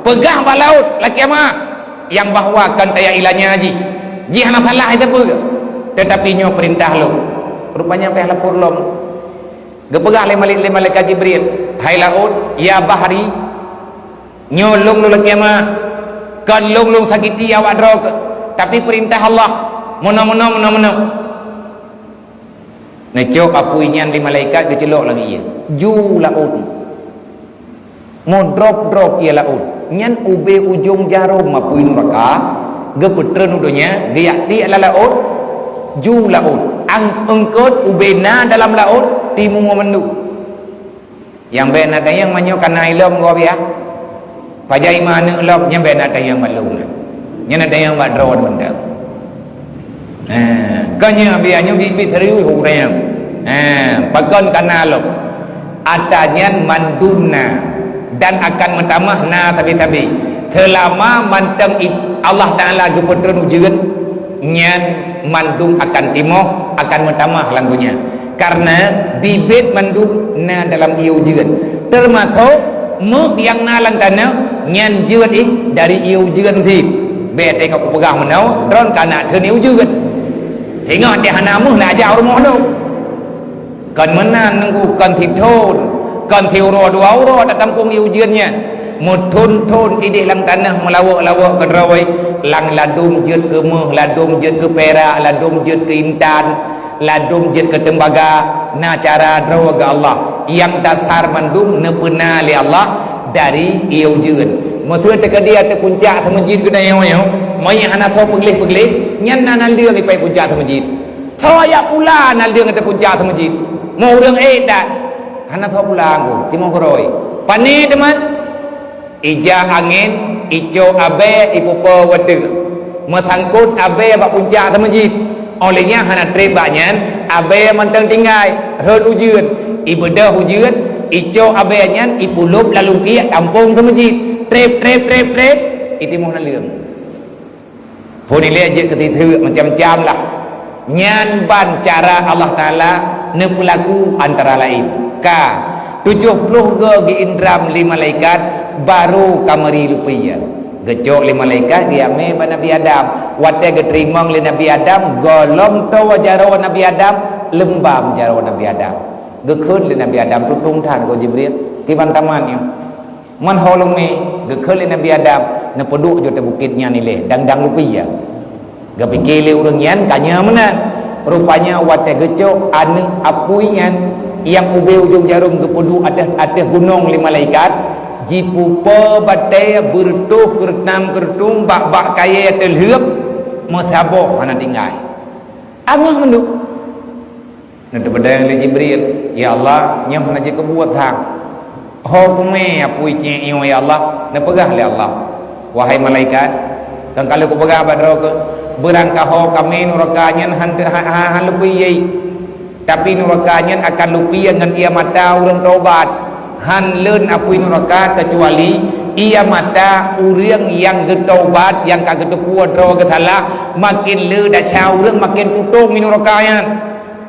Peugah bak laôt, lakée meu'ah, nyang bahwa kon tajak ilanya jih. Jih hana salah, hana peue. Teutapi nyoe peurintah lôn. Rupanya pih lapor lom. Geupeugah lé Malik, lé malaikat Jibril, "Hai laôt, ya bahri, nyoe lôn lôn lakée meu'ah. Kon lôn lôn sakiti awak droe keuh, tapi peurintah Allah. Meunoe, meunoe, meunoe, meunoe." Neucok apui nyan lé malaikat geuceulok lam ié. Ju laôt. Meudrop-drop ié laôt. Nyan ubé ujong jarom apui nuraka, geupeutreun u donya, geujak tiek lam laôt, ju laôt. Ang-, eungkôt ubé na dalam laôt, timu mandum. Nyang bék na tanyong meunyoe kana ilom gob ya. Pajan ima aneuk lom, nyan bék na tanyong bak lôn. Nyan na tanyong bak droe mantong. Ha, kon nyoe biar nyoe bit-bit serius ku tanyong. Ha, pakon kana lom. Ata nyan mandum na dan akan meutamah na sabe-sabe. Seulama mantong i-, Allah Taala geupeutreun ujeuen, nyan mandum akan timoh, akan meutamah lam donya. Karena bibit mandum na dalam ié ujeuen. Teumasok méuh nyang na lam tanoh, nyan jeuet ih dari ié ujeuen cit. Bék teuingat kupeugah meunoe, droen ka na theun ié ujeuen. Singoh teuh hana méuh na jak u rumoh lom. Kon meunan Teungku, kon sithon, kon siuroe dua uroe tatampông ié ujeuen nyan. Meuthon-thon idéh lam tanoh meulawok-lawok keudroe, lam ladôm jeuet keu méuh, ladôm jeuet keu pirak, ladôm jeuet keu intan, ladôm jeuet keu teumbaga, na cara droe geuh Allah. Nyang dasar mandum neupeuna lé Allah dari ié ujeuen. Meuseu teukeudi ateueh puncak seumeujid geutanyoe nyoe, meunyo hana soe peugleh-peugleh, nyan na naleueng ipai puncak seumeujid. Soe jak pula naleueng ateueh puncak seumeujid? Meu ureueng ék that? Hana soe pula Teungku, timoh keudroe. Pané teuma? Ija angén, icok abée, ipupo watée. Meusangkot abée bak puncak seumeujid. Óh lheueh nyan hana treb bak nyan, abée mantong tinggai, rhot ujeuen. Ibeudôh ujeuen, icok abée nyan, ipulop lam lungkiek tampông seumeujid. Treb, treb, treb, treb, itimoh naleueng. Phon ilée jeuet keu titheuk macam-macam lah. Nyan ban cara Allah Taala neupeulaku antara laén. Ka, tujoh ploh goe geuindram lé malaikat, barô ka meuri lupie. Geucok lé malaikat geujak mé bak Nabi Adam. Watée geuteurimong lé Nabi Adam, gohlom toe jaroe Nabi Adam, leumbam jaroe Nabi Adam. Geukheun lé Nabi Adam, tutong that goe Jibril, kiban tamat nyoe. Man ho lôn mé, geukheun lé Nabi Adam, neupeuduek ju ateueh bukét nyan ilée, dang-dang lupie. Geupike lé ureueng nyan ka nyoe meunan. Rupanya watée geucok aneuk apui nyan nyang ubé ujong jarôm geupeuduek ateueh, ateueh gunong lé malaikat, jipupo batée beureutoh keureutam-keureutung bak-bak kayée teulheueb, meusaboh hana tinggai. Angoh mandum. Neuteupeudong lé Jibril, "Ya Allah, nyoe hana jeuet keubuet that. Ho kumé apui cék nyoe, ya Allah?" Neupeugah lé Allah, "Wahai malaikat, kan ka lheueh kupeugah bak droe keuh, beurangkaho kamé nuraka nyan han, han, han, han lupie. Tapi nuraka nyan akan lupie ngon ié mata ureueng taubat. Han leuen apui nuraka keucuali ié mata ureueng nyang geutaubat, nyang ka geuteupeue droe geusalah, maken le desya ureueng, maken tutong nuraka nyan."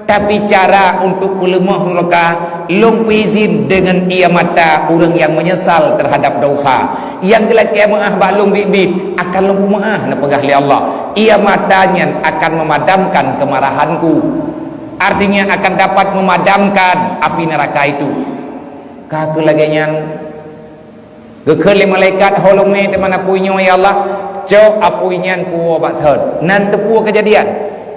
Tapi cara untuk peuleumoh nuraka, lôn peuizin deungon ié mata ureueng nyang meunyeusal teuhadab desya. Nyang geulakée meuáh bak lôn biet-biet, akan lôn peumeuáh, neupeugah lé Allah. Ié mata nyan akan memadamkan kemarahan-Ku. Artinya akan dapat memadamkan api neraka itu. Ka keuh lagée nyan, geukheun lé malaikat, "Ho lôn mé teuma apui nyoe, ya Allah?" "Cok apui nyan puwoe bak thot." Nan teupeue keujadian.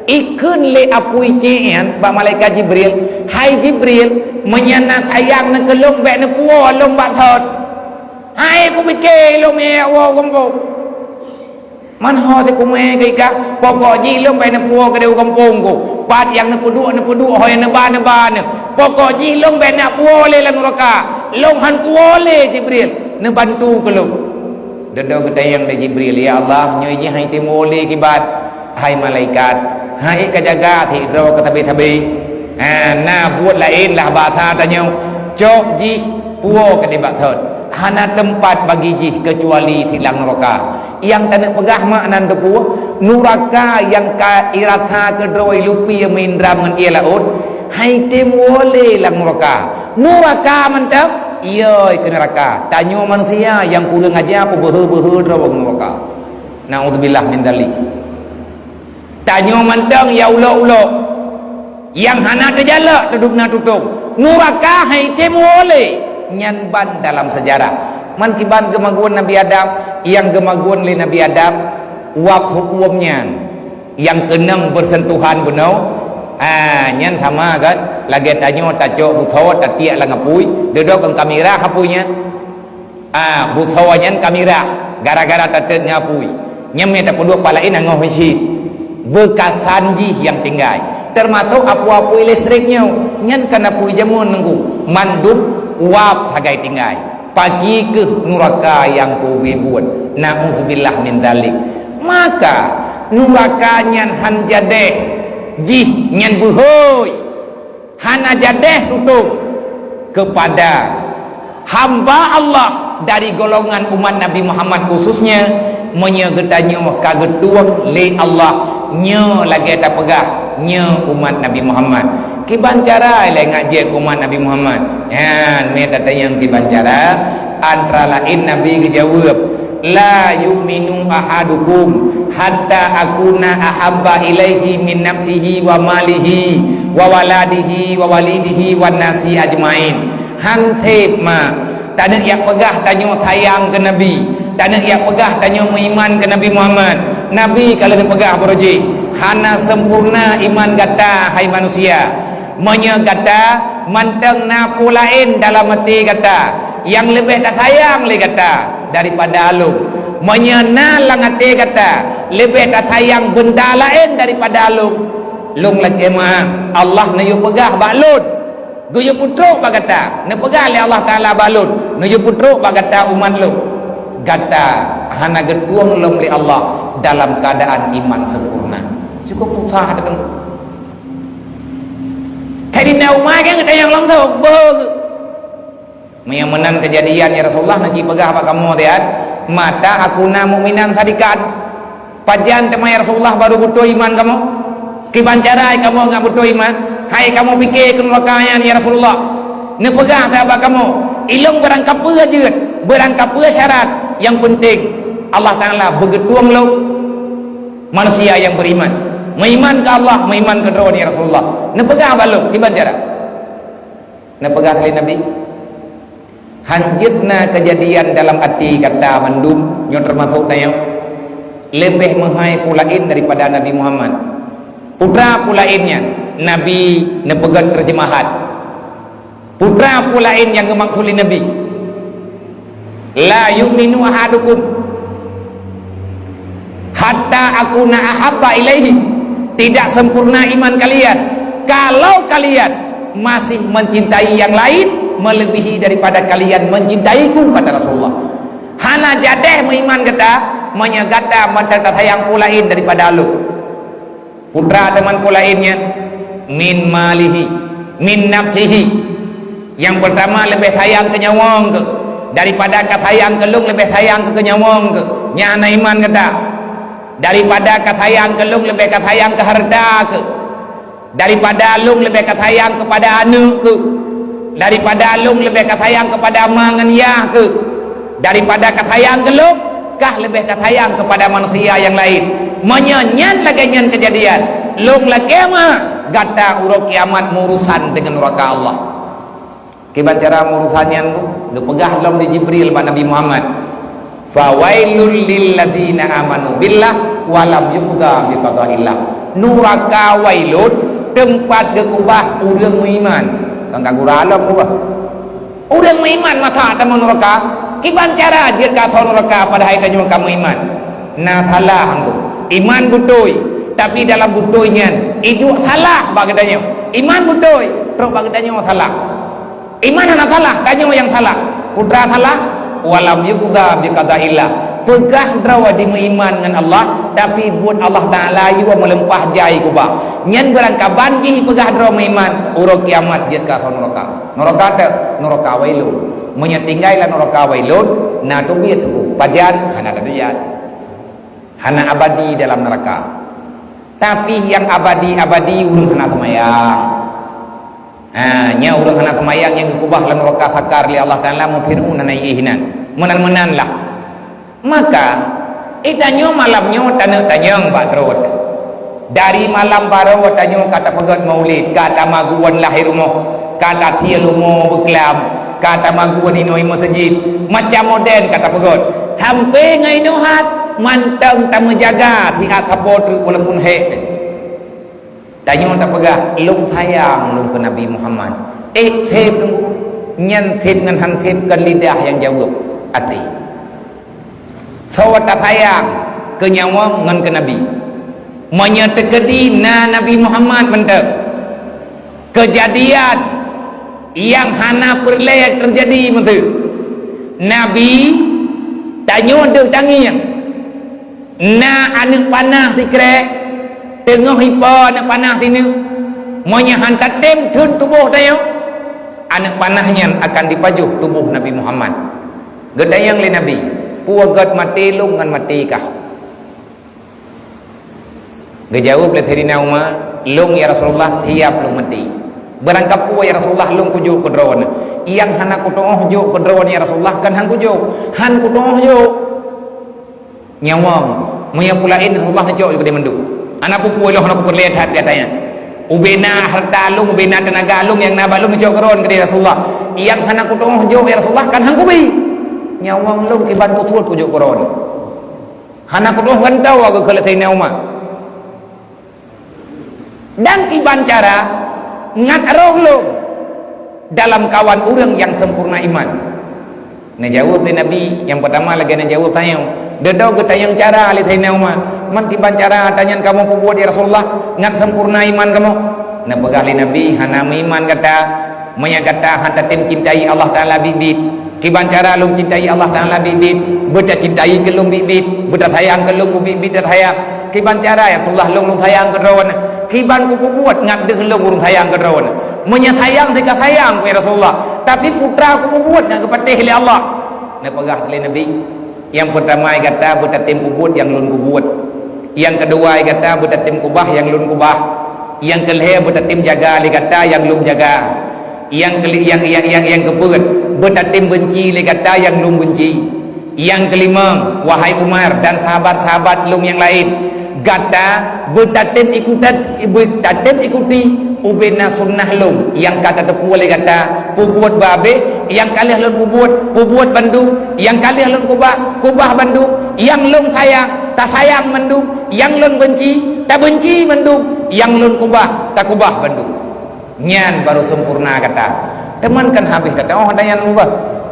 Ikheun lé apui cék nyan bak malaikat Jibril, "Hai Jibril, meunyo na sayang neuh keu lôn, bék neupuwoe lôn bak thot. Hai kupike lôn mé woe gampông." Man ho teukumé keu ika, pokok jih lôn bék neupuwoe keudéh u gampông Teungku. Pat nyang neupeuduek, neupeuduek, ho nyang neuba, neuba neuh. Pokok jih lôn bék neupuwoe lé lam nuraka. Lôn han kuwoe lé Jibril, neubantu keu lôn. Dudoe geutanyong lé Jibril, "Ya Allah, nyoe jih han item woe lé kiban, hai malaikat. Han ék kajaga sidroe keu sabe-sabe." Ha, na buet laén lah basa tanyoe, cok jih puwoe keudéh bak thot. Hana teumpat bagi jih keucuali silang nuraka. Nyang taneuk peugah makna teupeue, nuraka nyang ka irasa keudroe lupie meuindram ngon ié laôt, han item woe lé lam nuraka. Nuraka mantong, ié keu nuraka. Tanyoe manusia nyang kureueng aja peubeuhe-beuhe droe ngon nuraka. Naudzubillah min dzalik. Tanyoe mantong ya ulok-ulok, nyang hana teujalok teudub na tutong. Nuraka han item woe lé, nyan ban dalam seujarah. Man kiban geumagun Nabi Adam, nyang geumagun lé Nabi Adam, wab huköm nyan. Nyang keunong beusentuhan bunoe, ha, nyan sama kan, lagée tanyoe tacok busoe tatiek lam apui, dudoe kon ka mirah apui nyan. Ah, busoe nyan ka mirah gara-gara tatet ngon apui. Nyan mé tapeuduek pah laén angoh cit. Beukasan jih nyang tinggai. Teumasok apui-apui listrik nyoe, nyan kan apui jameun Teungku. Mandum wab sagai tinggai. Pagi keuh nuraka nyang keu ubé buet. Nauzubillah min dzalik. Maka nuraka nyan han jadeh jih nyan beuhôi. Hana jadeh tutong. kepada hamba Allah dari golongan umat Nabi Muhammad khususnya, meunyoe geutanyoe ka geutueng lé Allah, nyoe lagée tapeugah, nyoe umat Nabi Muhammad. Kiban cara ilée ngak jeuet umat Nabi Muhammad? Nyan, meutatanyong kiban cara, antara laén Nabi geujaweueb, "La yu'minu ahadukum hatta akuna ahabba ilaihi min nafsihi wa malihi wa waladihi wa walidihi wan nasi ajmain." Han sép ma taneuk jak peugah tanyoe sayang keu Nabi, taneuk jak peugah tanyoe meuiman keu Nabi Muhammad. Nabi ka lheueh neupeugah baroe jih, hana sempurna iman gata, hai manusia. Meunyoe gata mantong na peue laén dalam até gata nyang leubeh tasayang lé gata daripada lôn, meunyoe na lam até gata leubeh tasayang beunda laén daripada lôn, lôn lakée meu'ah, Allah neuyue peugah bak lôn, geuyue peutrok bak gata, neupeugah lé Allah Taala bak lôn, neuyue peutrok bak gata umat lôn, gata hana geutueng lom lé Allah dalam keuadaan iman sempurna. Cukup susah teuh. Saidina Umar kan geutanyong langsung, "Beuh, meunyoe meunan keujadian, ya Rasulullah, neuji peugah bak kamoe tiat, mata akuna mu'minan sadikan. Pajan teuma, ya Rasulullah, baru beutôi iman kamoe? Kiban cara kamoe ngat beutôi iman? Hai kamoe pike keu nuraka nyan, ya Rasulullah?" Neupeugah that bak kamoe, "Ilong barangkapeue jeuet, barangkapeue syarat, nyang peunteng Allah Taala beugeutueng lom manusia nyang beriman. Meuiman keu Allah, meuiman keu droe, ya Rasulullah." Neupeugah bak lôn, kiban cara? Neupeugah lé Nabi, "Han jeuet na keujadian dalam até gata mandum, nyoe teumasok tanyoe, leubeh meuhai peue laén daripada Nabi Muhammad." Peue teuma peue laén nyan? Nabi neupeugét teurjeumahan. Peue teuma peue laén nyang geumaksud lé Nabi, "La yu'minu ahadukum hatta akuna ahabba ilaihi." Tidak sempurna iman kalian kalau kalian masih mencintai yang lain melebihi daripada kalian mencintaiku, kata Rasulullah. Hana jadeh meuiman gata meunyoe gata mantong tasayang peue laén daripada lôn. Peue teuma peue laén nyan? Min malihi, min nafsihi. Nyang peurtama leubeh sayang keu nyawöng keuh, daripada ka sayang keu lôn leubeh sayang keu nyawöng keuh. Nyan hana iman gata. Daripada ka sayang keu lôn leubeh ka sayang keu hareuta keuh. Daripada lôn leubeh ka sayang keupada aneuëk keuh. Daripada lôn leubeh ka sayang keupada ma ngon yah keuh. Daripada ka sayang keu lôn, kah leubeh ka sayang keupada manusia nyang laén. Meunyoe nyan lagée nyan keujadian, lôn lakée meu'ah gata uroe kiamat meuurusan deungon nuraka Allah. Kiban cara meuurusan nyan tu? Geupeugah lom lé Jibril bak Nabi Muhammad, "Fawailul lilladzina amanu billah wa lam yuqda biqadaillah." Nuraka wailun, teumpat geukeubah ureuëng meuiman. Kan ka gura lom keubah. Ureuëng meuiman masa tamong nuraka, kiban cara jeuet keu asoe nuraka padahai tanyoe ka meuiman? Na salah anggô. Iman beutôi, tapi dalam beutôi nyan iduek salah bak geutanyoe. Iman beutôi, trok bak geutanyoe salah. Iman hana salah, tanyoe nyang salah. Peue teuma salah? Walam yuqda biqadaillah. Peugah droe dimeuiman ngon Allah, tapi buet Allah Taala yue meuleumpah jai keubah. Nyan beurangkaban jih peugah droe meuiman, uroe kiamat jeuet keu asoe nuraka. Nuraka teuh, nuraka wailun. Meunyoe tinggai lam nuraka wailun, na teubiet teungku. Pajan? Hana teubiet. Hana abadi dalam nuraka. Tapi nyang abadi-abadi ureuëng hana seumayang. Ha, nyan ureuëng hana seumayang nyang geukeubah lam nuraka sakar lé Allah Taala, meu Fir'aun hana iéh inan. Meunan-meunan lah. Maka, eh, tanyoe malam nyoe taneuk tanyong bak droe. Dari malam baroe tanyoe ka tapeugét maulid, ka tamagun lahé rumoh, ka tatie lumoe beuklam, ka tamagun inong meuseujid, macam moden ka tapeugét. Sampoe ngon inong hat, mantong tameujaga siat sapo treuk walaupun hék. Tanyoe tapeugah, "Lôn sayang lôn keu Nabi Muhammad." Eh, sép teungku. Nyan sép ngon han sép kon lidah nyang jaweueb, até. Soe tasayang keu nyawöng ngon keu Nabi. Meunyoe teukeudi na Nabi Muhammad mantong, keujadian nyang hana peureulée teujadi meuteue. Nabi, tanyoe deuh tangieng. Na aneuëk panah sikrek, teungoh ipo aneuëk panah sineuk. Meunyoe han tatem thon tuboh tanyoe, Aneuk panah nyan akan jipajoh tuboh Nabi Muhammad. Geutanyong lé Nabi, "Peue göt maté lôn ngon maté kah?" Geujaweueb lé Saidina Umar, "Lôn, ya Rasulullah, siap lôn maté. Beurangkapeue, ya Rasulullah, lôn kujok keu droeneuh. Nyang hana kutu'oh jok keu droeneuh, ya Rasulullah, kon han kujok. Han kutu'oh jok." Nyawöng, meunyoe peue laén Rasulullah neucok ju keudéh mandum. Hana peue-peue lôn hana kupeureulée that gata nyan. Ubé na hareuta lôn, ubé na teunaga lôn nyang na bak lôn neucok keudroe keudéh Rasulullah. Nyang hana kutu'oh jok ya Rasulullah kon han kubi. Nyawöng lôn kiban peusuet kujok keudroe. Hana kutu'oh gantoe geukheun lé Saidina Umar. Dan kiban cara ngat roh lôn dalam kawan ureuëng nyang sempurna iman? Neujaweueb lé Nabi, nyang peurtama lagée neujaweueb tanyong. Deudok geutanyong cara lé Saidina Umar, "Man kiban cara ata nyan kamoe peubuet, ya Rasulullah, ngat sempurna iman kamoe?" Neupeugah lé Nabi, "Hana meuiman gata, meunyoe gata han tatem cintai Allah Taala biet-biet." Kiban cara lôn cintai Allah Taala biet-biet, beutacintai keu lôn biet-biet, beutasayang keu lôn biet-biet tasayang. Kiban cara, ya Rasulullah, lôn, lôn sayang keu droeneuh. Kiban kupeubuet ngat deuh lôn ureuëng sayang keu droeneuh. Meunyoe sayang teuka sayang, ya Rasulullah, tapi putra kupeubuet ngat geupatéh lé Allah. Neupeugah lé Nabi, "Nyang peurtama gata beutatem peubuet nyang lôn kubuet. Nyang keudua gata beutatem keubah nyang lôn keubah. Nyang keulhée beutatem jaga lé gata nyang lôn jaga. Nyang keuli-, nyang, nyang, nyang, nyang keupeuet, beutatem beunci lé gata nyang lôn beunci. Nyang keulimong, wahai Umar dan sahabat-sahabat lôn nyang laén, gata beutatem ikutan, beutatem ikuti ubé na sunnah lôn nyang ka tateupeue lé gata, peubuet beu abéh, nyang ka lheueh lôn peubuet, peubuet bandum, nyang ka lheueh lôn keubah, keubah bandum, nyang lôn sayang, tasayang bandum, nyang lôn beunci, tabeunci bandum, nyang lôn keubah, takeubah bandum." Nyan barô sempurna gata. Teuma kan habéh teuh ata nyan ubah,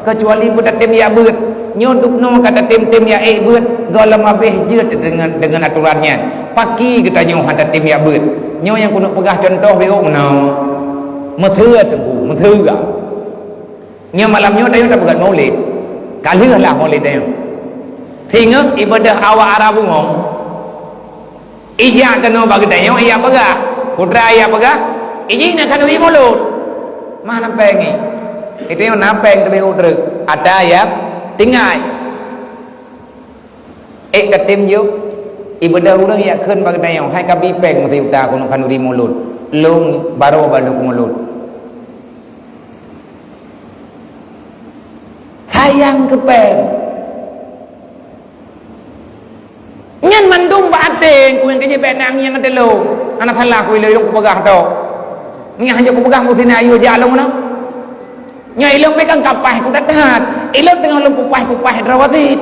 keucuali beutatem jak beuet. Nyoe dubnoe ka tatem-tem jak ék beuet, gohlom habéh jeuet deungon, deungon atoran nyan. Pakri geutanyoe han tatem jak beuet. Nyoe nyang keuneuk peugah cuntoh beuh meunoe. Meuteue teungku, meuteue. Nyoe malam nyoe tanyoe tapeugét Maulid. Ka lheueh lah Maulid tanyoe. Singoh ibadah awak Arab bungong. Ijak keunoe bak geutanyoe, ijak peugah. Putra ijak peugah, ijih na khanuri mulod. Mana péng ngi? Geutanyoe na péng teubiet u treuk. Ata ya tinggai. Ék katem jok, ibadah ureuëng yak kheun bak geutanyoe, hai ka bi péng meusiuta keuneuk khanuri mulod. Lôn barô bak lôn mulod. Sayang keu péng. Nyan mandum bak até, ku nyang keujeuet bék na ngieng até lôn. Hana salah ku ilôn, ilôn kupeugah tok. Ngieng hanjeuet kupeugah meusinan ayue jak lôn keunoe. Nyoe ilôn pih kan ka paih ku that-that. Ilôn teungoh lôn kupaih-kupaih droe sit.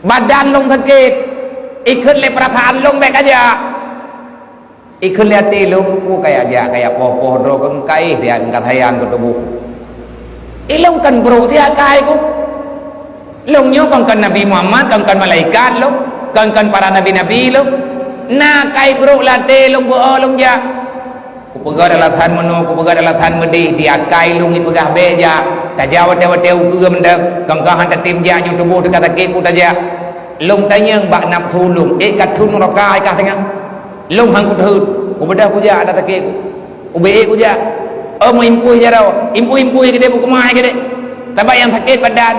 Badan lôn sakét. Ikheun lé peurasaan lôn bék kajak. Ikheun lé até lôn, "Peue kajak jak, kajak poh-poh droe keu kaéh, dia ka sayang keu tuboh." Ilôn kan brok siat keu akai ku. Lôn nyoe kon, kon Nabi Muhammad, kon, kon malaikat lôn, kon, kon para nabi-nabi lôn. Na kai brok lam até lôn beu-o lôn jak. Kupeugét alasan meunoe, kupeugét alasan meudeh, di akai lôn ipeugah bék jak. Tajak watée-watée ukeue mantong, kon, kon han tatem jak nyoe tuboh teuka sakét peue tajak. Lôn tanyong bak nafeusu lôn, ék ka thon nuraka, ék ka singoh. Lôn han kuthon, kubeudôh kujak ata sakét, ubé ék kujak. Oh, meuimpôi jaroe, impôi-impôi keudéh, bukeumaih keudéh. Sabab nyang sakét badan,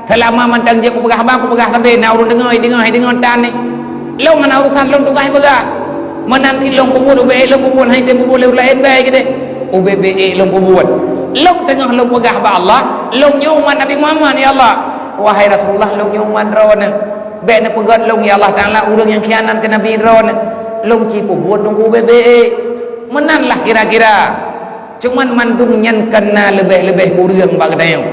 seulama mantong jeuet kupeugah haba, kupeugah sabé, na ureuëng deungoe, deungoe, deungoe tan nyoe. Lôn hana urusan lôn tugaih peugah. Meunan cit lôn peubuet, ubé ék lôn peubuet, han item peubuet lé ureuëng laén bèe keudéh. Ubé-bé ék lôn peubuet. Lôn teungoh lôn peugah bak Allah, lôn nyoe umat Nabi Muhammad, ya Allah. Wahai Rasulullah, lôn nyoe umat Droeneuh. Bék neupeugét lôn, ya Allah Taala, ureuëng nyang khianat keu Nabi Droeneuh. Lôn ci peubuet nunggu ubé-bé ék. Meunan lah kira-kira. Cuman mandum nyan kon na leubeh-leubeh kureueng bak geutanyoe.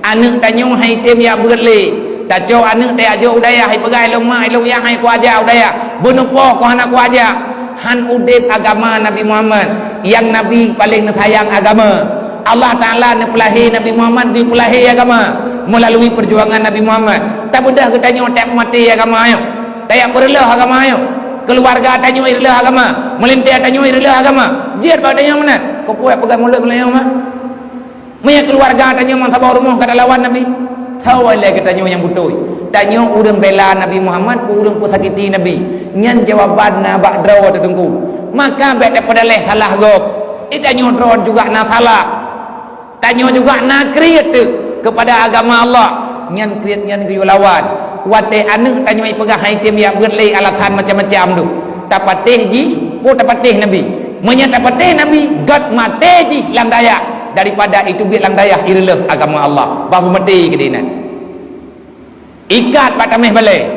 Aneuëk tanyoe han item jak beuet lé. Tacok aneuëk tajak jok u dayah, ipeugah lôn mak, lôn yah, han kuajak u dayah. Beuneupoh kon hana kuajak. Han udeb agama Nabi Muhammad. Nyang Nabi paleng neusayang agama. Allah Taala neupeulahé Nabi Muhammad geupeulahé agama meulalui peujuangan Nabi Muhammad. Tabeudôh geutanyoe tajak meumaté agama nyoe. Tajak peureuloh agama nyoe. Keuluwarga tanyoe ireuloh agama. Meulintèe tanyoe ireuloh agama. Jeuet bak tanyoe meunan. Keupeue peugah mulod meulayeue mah? Meunyoe keuluwarga tanyoe meusaboh rumoh ka talawan Nabi, soe lé geutanyoe nyang beutôi? Tanyoe ureuëng bela Nabi Muhammad, ureuëng peusakiti Nabi. Nyan jawaban na bak droe teuh Teungku. Maka bék tapeudaleh salah gob. Tanyoe droe juga na salah. Tanyoe juga na kriet teuh keupada agama Allah. Nyan kriet nyan geuyue lawan. Watée aneuëk tanyoe ipeugah hai tem jak beuet lé alasan macam-macam tu. Tapatéh jih, peue tapatéh Nabi. Meunyoe tapatéh Nabi, gét maté jih lam dayah daripada iteubiet lam dayah ireuleuh agama Allah. Bah beumaté keudéh nyan. Ikat bak taméh balée.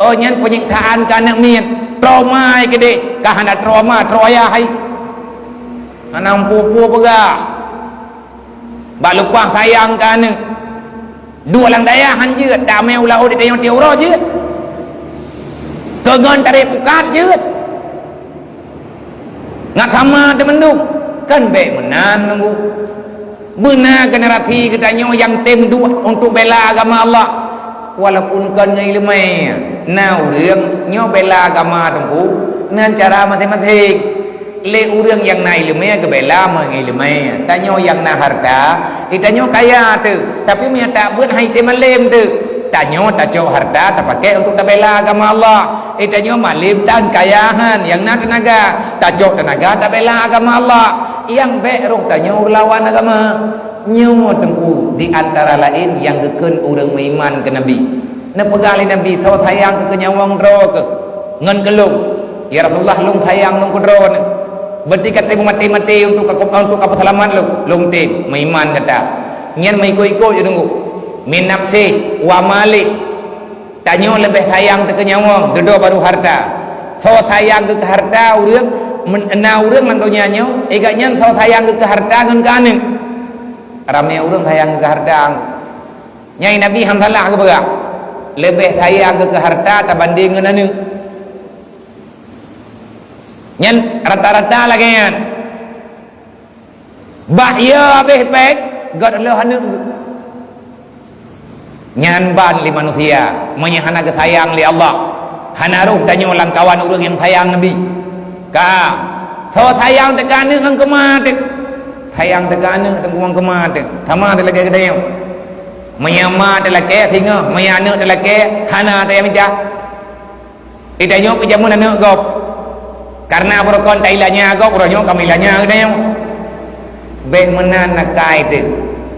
Oh, nyan peunyiksaan keu aneuëk miet. Trauma keudéh, ka hana trauma, troe ayah hai. Hana peue-peue peugah. Bak leupah sayang keu aneuëk. Duek lam dayah han jeuet, damé u laôt di tanyoe tiep uroe jeuet. Keu ngon tarek pukat jeuet. Ngat sama teumandum, kan bék meunan nunggu. Beuna generasi geutanyoe nyang tem duek untuk bela agama Allah. Walaupun kon ngon ileumé, na ureuëng nyoe bela agama teungku ngon cara maséng-maséng. Lé ureuëng nyang na ileumé geubela meungon ileumé. Tanyoe nyang na hareuta, geutanyoe kaya teuh, tapi meunyoe tabeuet hai tem malém teuh. Tanyoe tacok hareuta tapaké untuk tabela agama Allah. Eh, tanyoe malém tan kaya han, nyang na teunaga. Tacok teunaga tabela agama Allah. Nyang bék roh tanyoe lawan agama. Nyoe teungku di antara laén nyang geukheun ureuëng meuiman keu Nabi. Neupeugah lé Nabi, "Soe sayang keu nyawöng droe keuh ngon keu lôn." "Ya Rasulullah, lôn sayang lôn keu droeneuh." Berarti ka tem maté-maté untuk ka, untuk ka peuseulamat lôn. Lôn tem, meuiman gata. Nyan meuikot-ikot je teungku. Min nafsih wa malih. Tanyoe leubeh sayang teuh keu nyawöng, dudoe barô hareuta. Soe sayang keu hareuta ureuëng, men-, na ureuëng lam donya nyoe, igat nyan soe sayang keu hareuta ngon keu aneuëk. Ramé ureuëng sayang keu hareuta. Nyai Nabi han salah geupeugah, leubeh sayang keu hareuta tabandéng ngon aneuëk. Nyan rata-rata lagée nyan. Bak yö habéh péng, gét lheueh aneuëk. Nyan ban lé manusia, meunyoe hana geusayang lé Allah, hana roh tanyoe lam kawan ureuëng nyang sayang Nabi. Ka, soe sayang teuh keu aneuëk ngon keu ma teuh. Sayang teuh keu aneuëk teungku ngon keu ma teuh. Sama teuh lagée geutanyoe. Meunyoe ma teuh lakée singoh, meunyoe aneuëk teuh lakée, hana teuh nyang mita. Geutanyoe peujameun aneuëk gob. Kareuna beurokon tailanya gob, uroe nyoe ka meulanya geutanyoe. Bék meunan nakai teuh.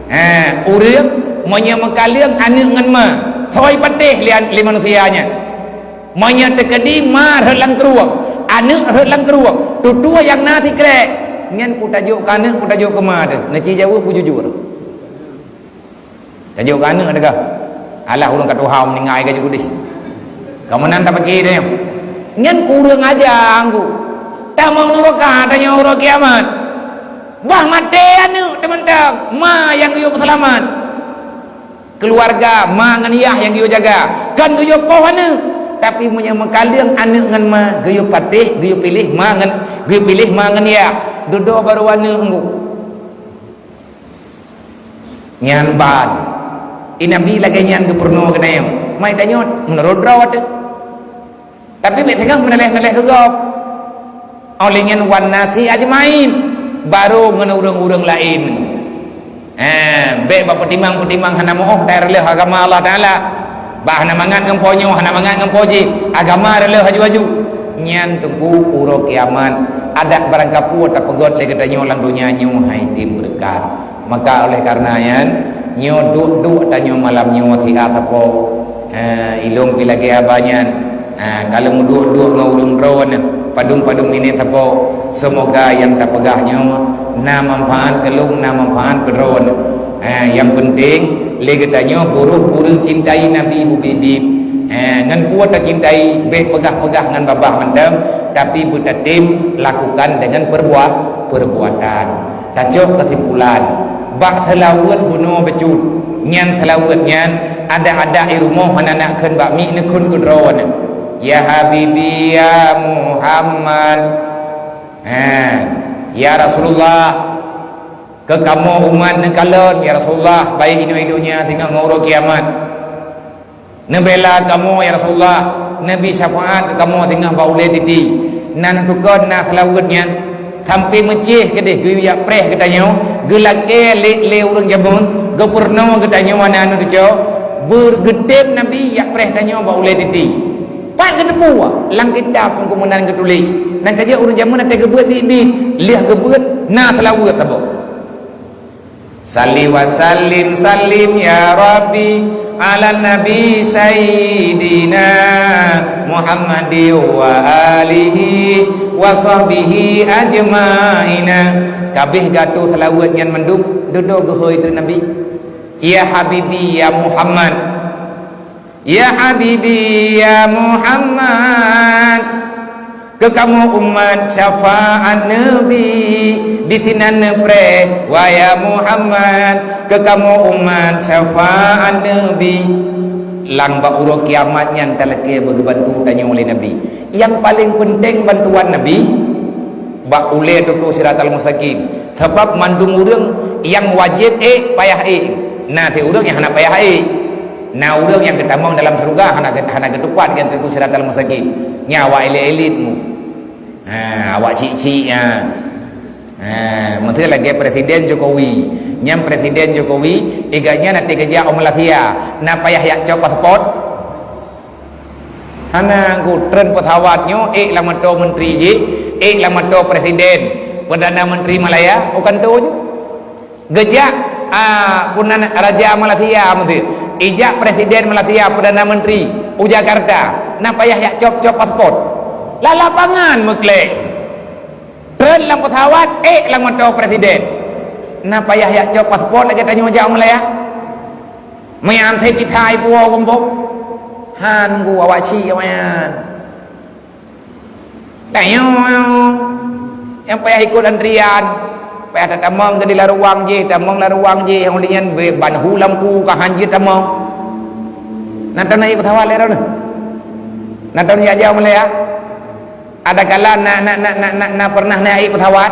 Ha, ureuëng meunyoe meukaleueng aneuëk ngon ma, soe patéh lé, lé manusia nyan. Meunyoe teukeudi ma rhot lam krueng, aneuëk rhot lam krueng, tutoe nyang na sikrék. Nyan peue tajok keu aneuëk, peue tajok keu ma teuh. Neuci jaweueb beujujur. Tajok keu aneuëk teuka. Alah, ureuëng ka tuha meuninggai ka jeuet udeh. Ka meunan tapike teuh nyoe. Nyan kureueng aja anggu. Tamong neuraka tanyoe uroe kiamat. Bah maté aneuëk teuh mantong, ma nyang geuyue peuseulamat. Keuluwarga, ma ngon yah nyang geuyue jaga. Kon geuyue poh aneuëk. Tapi meunyoe meukaleueng aneuëk ngon ma, geuyue patéh, geuyue piléh ma ngon, geuyue piléh ma ngon yah. Dudoe barô aneuëk anggu. Nyan ban. I Nabi lagée nyan geupeurunoe keunoe. Mai tanyoe meunurot droe teuh. Tapi bék teungoh meunaleh-naleh keu gob. Óh lheueh nyan wan nasi ajmain. Barô ngon ureuëng-ureuëng laén. Eh, bék bak peutimang-peutimang hana meuoh dan reuloh agama Allah Taala. Bah hana mangat ngon po nyoe, hana mangat ngon po jih, agama reuloh aju-aju. Nyan teungku uroe kiamat, adak barangkapeue tapeugét lé geutanyoe lam donya nyoe hai tem beureukat. Maka oleh karena nyan, nyoe duek-duek tanyoe malam nyoe siat sapo. Ha, ilôn pi lagée haba nyan. Ha, ka lôn duek-duek ngon ureuëng droeneuh, padum-padum minét sapo. Seumoga nyang tapeugah nyoe na manfaat keu lôn, na manfaat keu droeneuh. Eh, nyang peunteng, lé geutanyoe buruh ureuëng cintai Nabi bubit-bit. Eh, ngon peue tacintai, bék peugah-peugah ngon babah mantong, tapi beutatem lakukan deungon peurbuat, peurbuatan. Tacok keusimpulan, bak seulaweuet bunoe bacut, nyan seulaweuet nyan, adak-adak i rumoh hana nak kheun bak miet neukheun keu droeneuh. Ya Habibi, ya Muhammad. Eh, ya Rasulullah. Keu kamoe umat neukalon, ya Rasulullah, baik inoe i donya singoh ngon uroe kiamat. Neubela kamoe, ya Rasulullah, neubi syafaat keu kamoe singoh bak ulée titi. Na neutukon na seulaweuet nyan, sampoe meucéh keudeh geuyue jak preh geutanyoe, geulakée lé, lé ureuëng jameun, geupeurunoe geutanyoe aneuëk-aneuëk cucoe, beugeutem Nabi jak preh tanyoe bak ulée titi. Pat geuteupeue lam kitab peungumunan geutuléh. Nyang ka jeuet ureuëng jameun até geubeuet biet-biet, lheueh geubeuet na seulaweuet saboh. Salli wa sallim, sallim ya Rabbi, ala Nabi Sayyidina Muhammadi wa alihi wa sahbihi ajma'ina. Kabeh geuatô seulaweuet nyan mandum dudoe geuhôi keu Nabi. Ya Habibi ya Muhammad. Ya Habibi ya Muhammad, keu kamoe umat syafaat Nabi, disinan neupreh, wahai Muhammad, keu kamoe umat syafaat Nabi. Lam bak uroe kiamat nyan talakée beugeubantu tanyoe lé Nabi. Nyang paleng peunteng bantuan Nabi, bak ulée tutoe siratal mustaqim. Sabab mandum ureuëng nyang wajéb ék, payah ék. Na sit ureuëng nyang hana payah ék. Na ureuëng nyang geutamong dalam syeuruga hana, hana geutupat ngon tutoe siratal mustaqim. Nyan awak elit-elit mu. Ha, awak cik-cik nyan. Ha, miseu lagée Presiden Jokowi. Nyan Presiden Jokowi, iga nyan até geujak u Malaysia. Na payah jak cok paspot? Hana, ku treun pesawat nyoe, ék lam atô menteri jih, ék lam atô presiden, perdana menteri Malaya, u kantô nyoe. Geujak, a, peunan raja Malaysia meuti, ijak presiden Malaysia, perdana menteri, u Jakarta, na payah jak cop-cop paspot. Lam lapangan meuklek. Treun lam pesawat, ék lam atô presiden. Na payah jak cop paspot lagée tanyoe jak u Malaya. Meunan sit pih that ipuwoe gampông. Han gu awak cik awaknyan. Tanyoe nyang payah ikot antrian, payah tatamong keu di laruwang jih, tamong laruwang jih, nyang ulih nyan ban hu lampu ka han jeuet tamong. Na tom na ék pesawat lé droeneuh? Na tom jak jak u Malaya? Adakala na, na, na, na, na, na pernah na ék pesawat,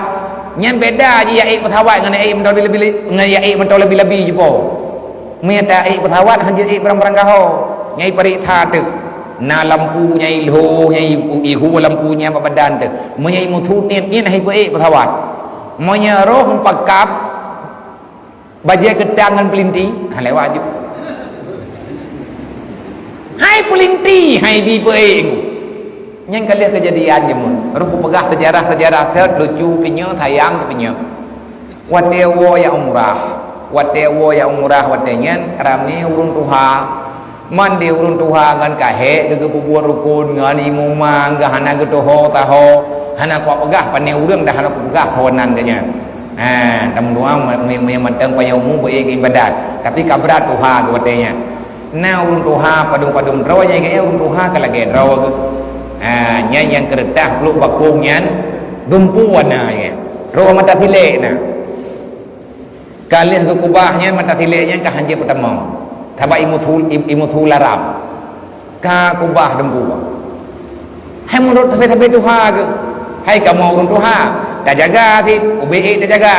nyan beda jih jak ék pesawat ngon ék meuntô lebi-lebi, ngon jak ék meuntô lebi-lebi jipo. Meunyo ta ék pesawat, han jeuet ék barang-barang gaho. Nyang ipareksa teuk. Na lampu nyang ilhô, nyang i-, ihu lampu nyan bak badan teuk. Meunyo imeusu tiet-tiet, han ipeuék pesawat. Meunyo roh mupakab, bajée keutang ngon peulinti, ha, lewat ju. Hai peulinti, hai bi peuék. Nyan ka lheueh keujadian jameun. Roh kupeugah seujarah-seujarah sot lucu pih nyoe, sayang pih nyoe. Watée woe jak umrah, watée woe jak umrah watée nyan ramé ureuëng tuha. Mandum ureuëng tuha ngon kahé geupeubuet rukon ngon imuma, geuh hana geutuho taho, hana kupeugah pane ureuëng dah hana kupeugah sawanan geuh nyan. Ha, teuma doa meunyoe mantong payah umu beu ibadat, tapi ka brat tuha geuh watée nyan. Na ureuëng tuha padum-padum droe nyang geuh, ureuëng tuha ka lagée droe geuh. Ha, nyan nyang keureutah pluek bakong nyan dumpu na nyan. Droe mata silek na. Ka lheueh geukubah nyan mata silek nyan ka han jeuet peutamong. Sabab imeusu, im-, imeusu larab. Ka kubah dumpu. Hai meunurot sabe-sabe tuha geuh. Hai kamoe ureuëng tuha, tajaga sit, ubé ék tajaga.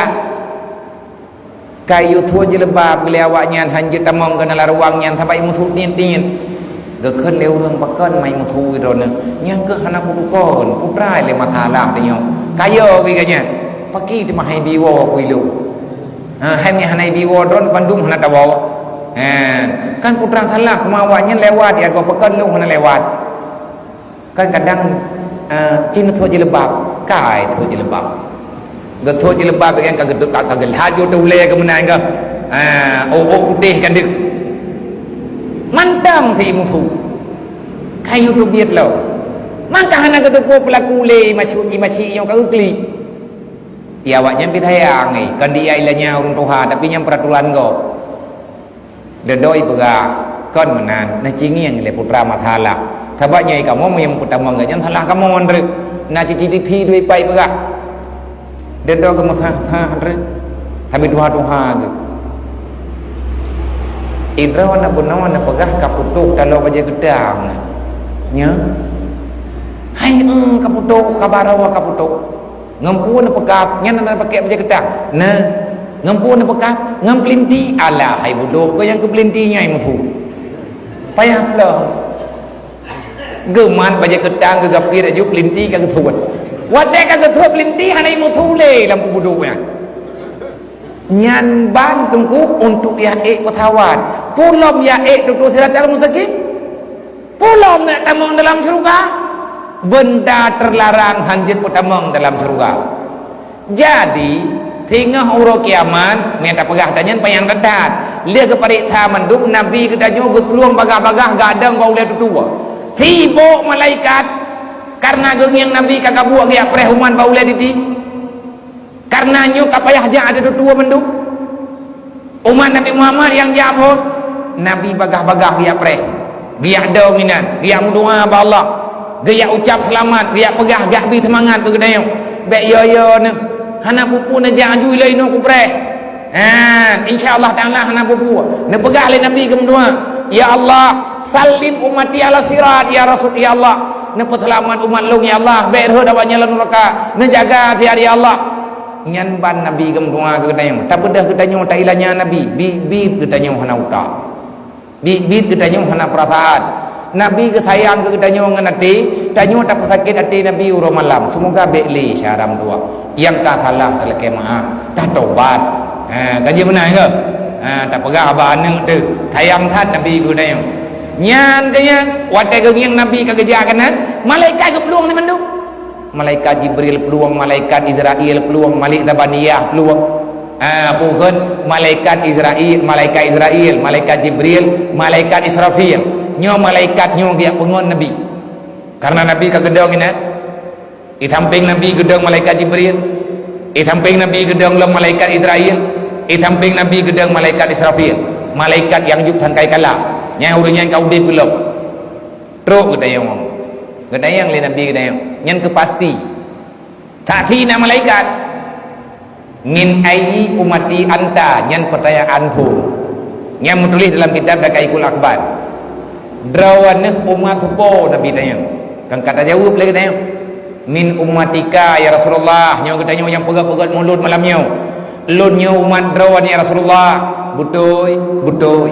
Ka iyue thon jilbab lé awaknyan han jeuet tamong keunan laruwang nyan sabab imeusu tiet-tiet. Geukheun lé ureuëng pakon ma imeusu droeneuh. Nyang keuh hana kutukon, putra lé masalah tanyoe. Kayo geuh nyan. Paki teuma hai biwoe ku ilôn. Ha, hai nyan hana ibiwoe droen bandum hana tawoe. Ha, kan putra salah, teuma awaknyan lewat, ya, goe pakon lôn hana lewat. Kan kadang, eh, cit thon jilbab, kai thon jilbab. Geuthon jilbab kan ka geudu-, ka, ka geulaju teuh ulée keu meunan ka. Ha, ôk-ôk putéh kan deuh. Mantong sit imeusu. Kayu teubiet lom. Maka hana geuteupeue peulaku lé imacu-, imaci nyoe ka geuklik. Ya, awaknyan pih sayang, eh, kon di ai lanya ureuëng tuha, tapi nyan peuraturan gob. Deudoi peugah, kon meunan, na cingieng lé putra masalah. Sabab nyoe kamoe meunyoe meutamong geuh nyan salah kamoe treuk. Na C C T V dua ipai peugah. Deudoi geumeuhah-hah treuk. Tapi tuha-tuha geuh. Idroe na bunoe na peugah ka putôh taloe bajée geutang. Nya. Hai, eh, ka putôh, ka baroe ka putôh. Ngon peue neupeugah, nyan na pakèk bajée keutang. Nah, ngon peue neupeugah, ngon peulinti. Alah, hai budok, keu nyang keu peulinti nyan meusu. Payah peulom. Geumat bajée keutang, geugapiet aju peulinti ka geuthot. Watèe ka geuthot peulinti, hana meusu lé lam peue budok nyan. Nyan ban teungku untuk jak ék pesawat. Peulom jak ék tutoe siratal mustaqim. Peulom nak tamong dalam syeuruga. Beunda teularang hanjeuet peutamong dalam syeuruga. Jadi, singoh uroe kiamat, meunyo tapeugah tanyan panyang that-that. Lheueh geupareksa mandum, Nabi geutanyoe geuplueng bagaih-bagaih gadong bak ulée tutoe. Sibok malaikat, kareuna geungieng Nabi ka gabuek geujak preh umat bak ulée diti. Kareuna nyoe ka payah jak ateueh tutoe mandum. Umat Nabi Muhammad nyang jak phon, Nabi bagaih-bagaih geujak preh, geujak dong inan, geujak meudoa bak Allah, geujak ucap seulamat, geujak peugah, geujak bri seumangat keu geutanyoe. Bék yo-yo neuh, hana peue-peue neujak aju ilée inoe kupreh. Ha, insya Allah Taala hana peue-peue. Neupeugah lé Nabi geumeudoa, "Ya Allah, sallim ummati ala sirat, ya Rasul, ya Allah." Neupeuseulamat umat lôn, ya Allah, bék rhot awaknyan lam nuraka. Neujaga siat, ya Allah. Nyan ban Nabi geumeudoa keu geutanyoe. Tabeudôh geutanyoe tailanya Nabi, biet-biet geutanyoe hana utak. Biet-biet geutanyoe hana peurasaan. Nabi geusayang keu geutanyoe ngon até, tanyoe tapeusakét até Nabi uroe malam. Seumoga bék lé syedara meutuah. Nyang ka salah talakée meu'ah, tatobat. Ha, ka jeuet meunan ke? Ha, tapeugah bak aneuk teuh, sayang that Nabi keu geutanyoe. Nyan keuh nyan, watée geungieng Nabi ka geujak keunan, malaikat geuplueng teumandum. Malaikat Jibril plueng, malaikat Israel plueng, Malik Zabaniyah plueng. Ah, peue kheun malaikat Israel, malaikat Israel, malaikat Jibril, malaikat Israfil. Nyoe malaikat nyoe geujak peungon Nabi. Karena Nabi ka geudong inan. Di sampéng Nabi geudong malaikat Jibril, di sampéng Nabi geudong lom malaikat Israel, di sampéng Nabi geudong malaikat Israfil. Malaikat nyang jok sangkakala. Nyang ureuëng nyan ka udeb geulom. Trok geutanyong. Geutanyong lé Nabi geutanyong. Nyan keu pasti. Saksi na malaikat. "Min ayyi ummati anta?" Nyan peutanyaan phon. Nyan meutuléh dalam kitab Daqaiqul Akhbar. "Droeneuh umat soe?" Nabi tanyong. Kan ka tajaweueb lé geutanyong. "Min ummatika ya Rasulullah." Nyoe geutanyong nyang peugét-peugét mulod malam nyoe. "Lôn nyoe umat droeneuh ya Rasulullah." "Beutôi, beutôi."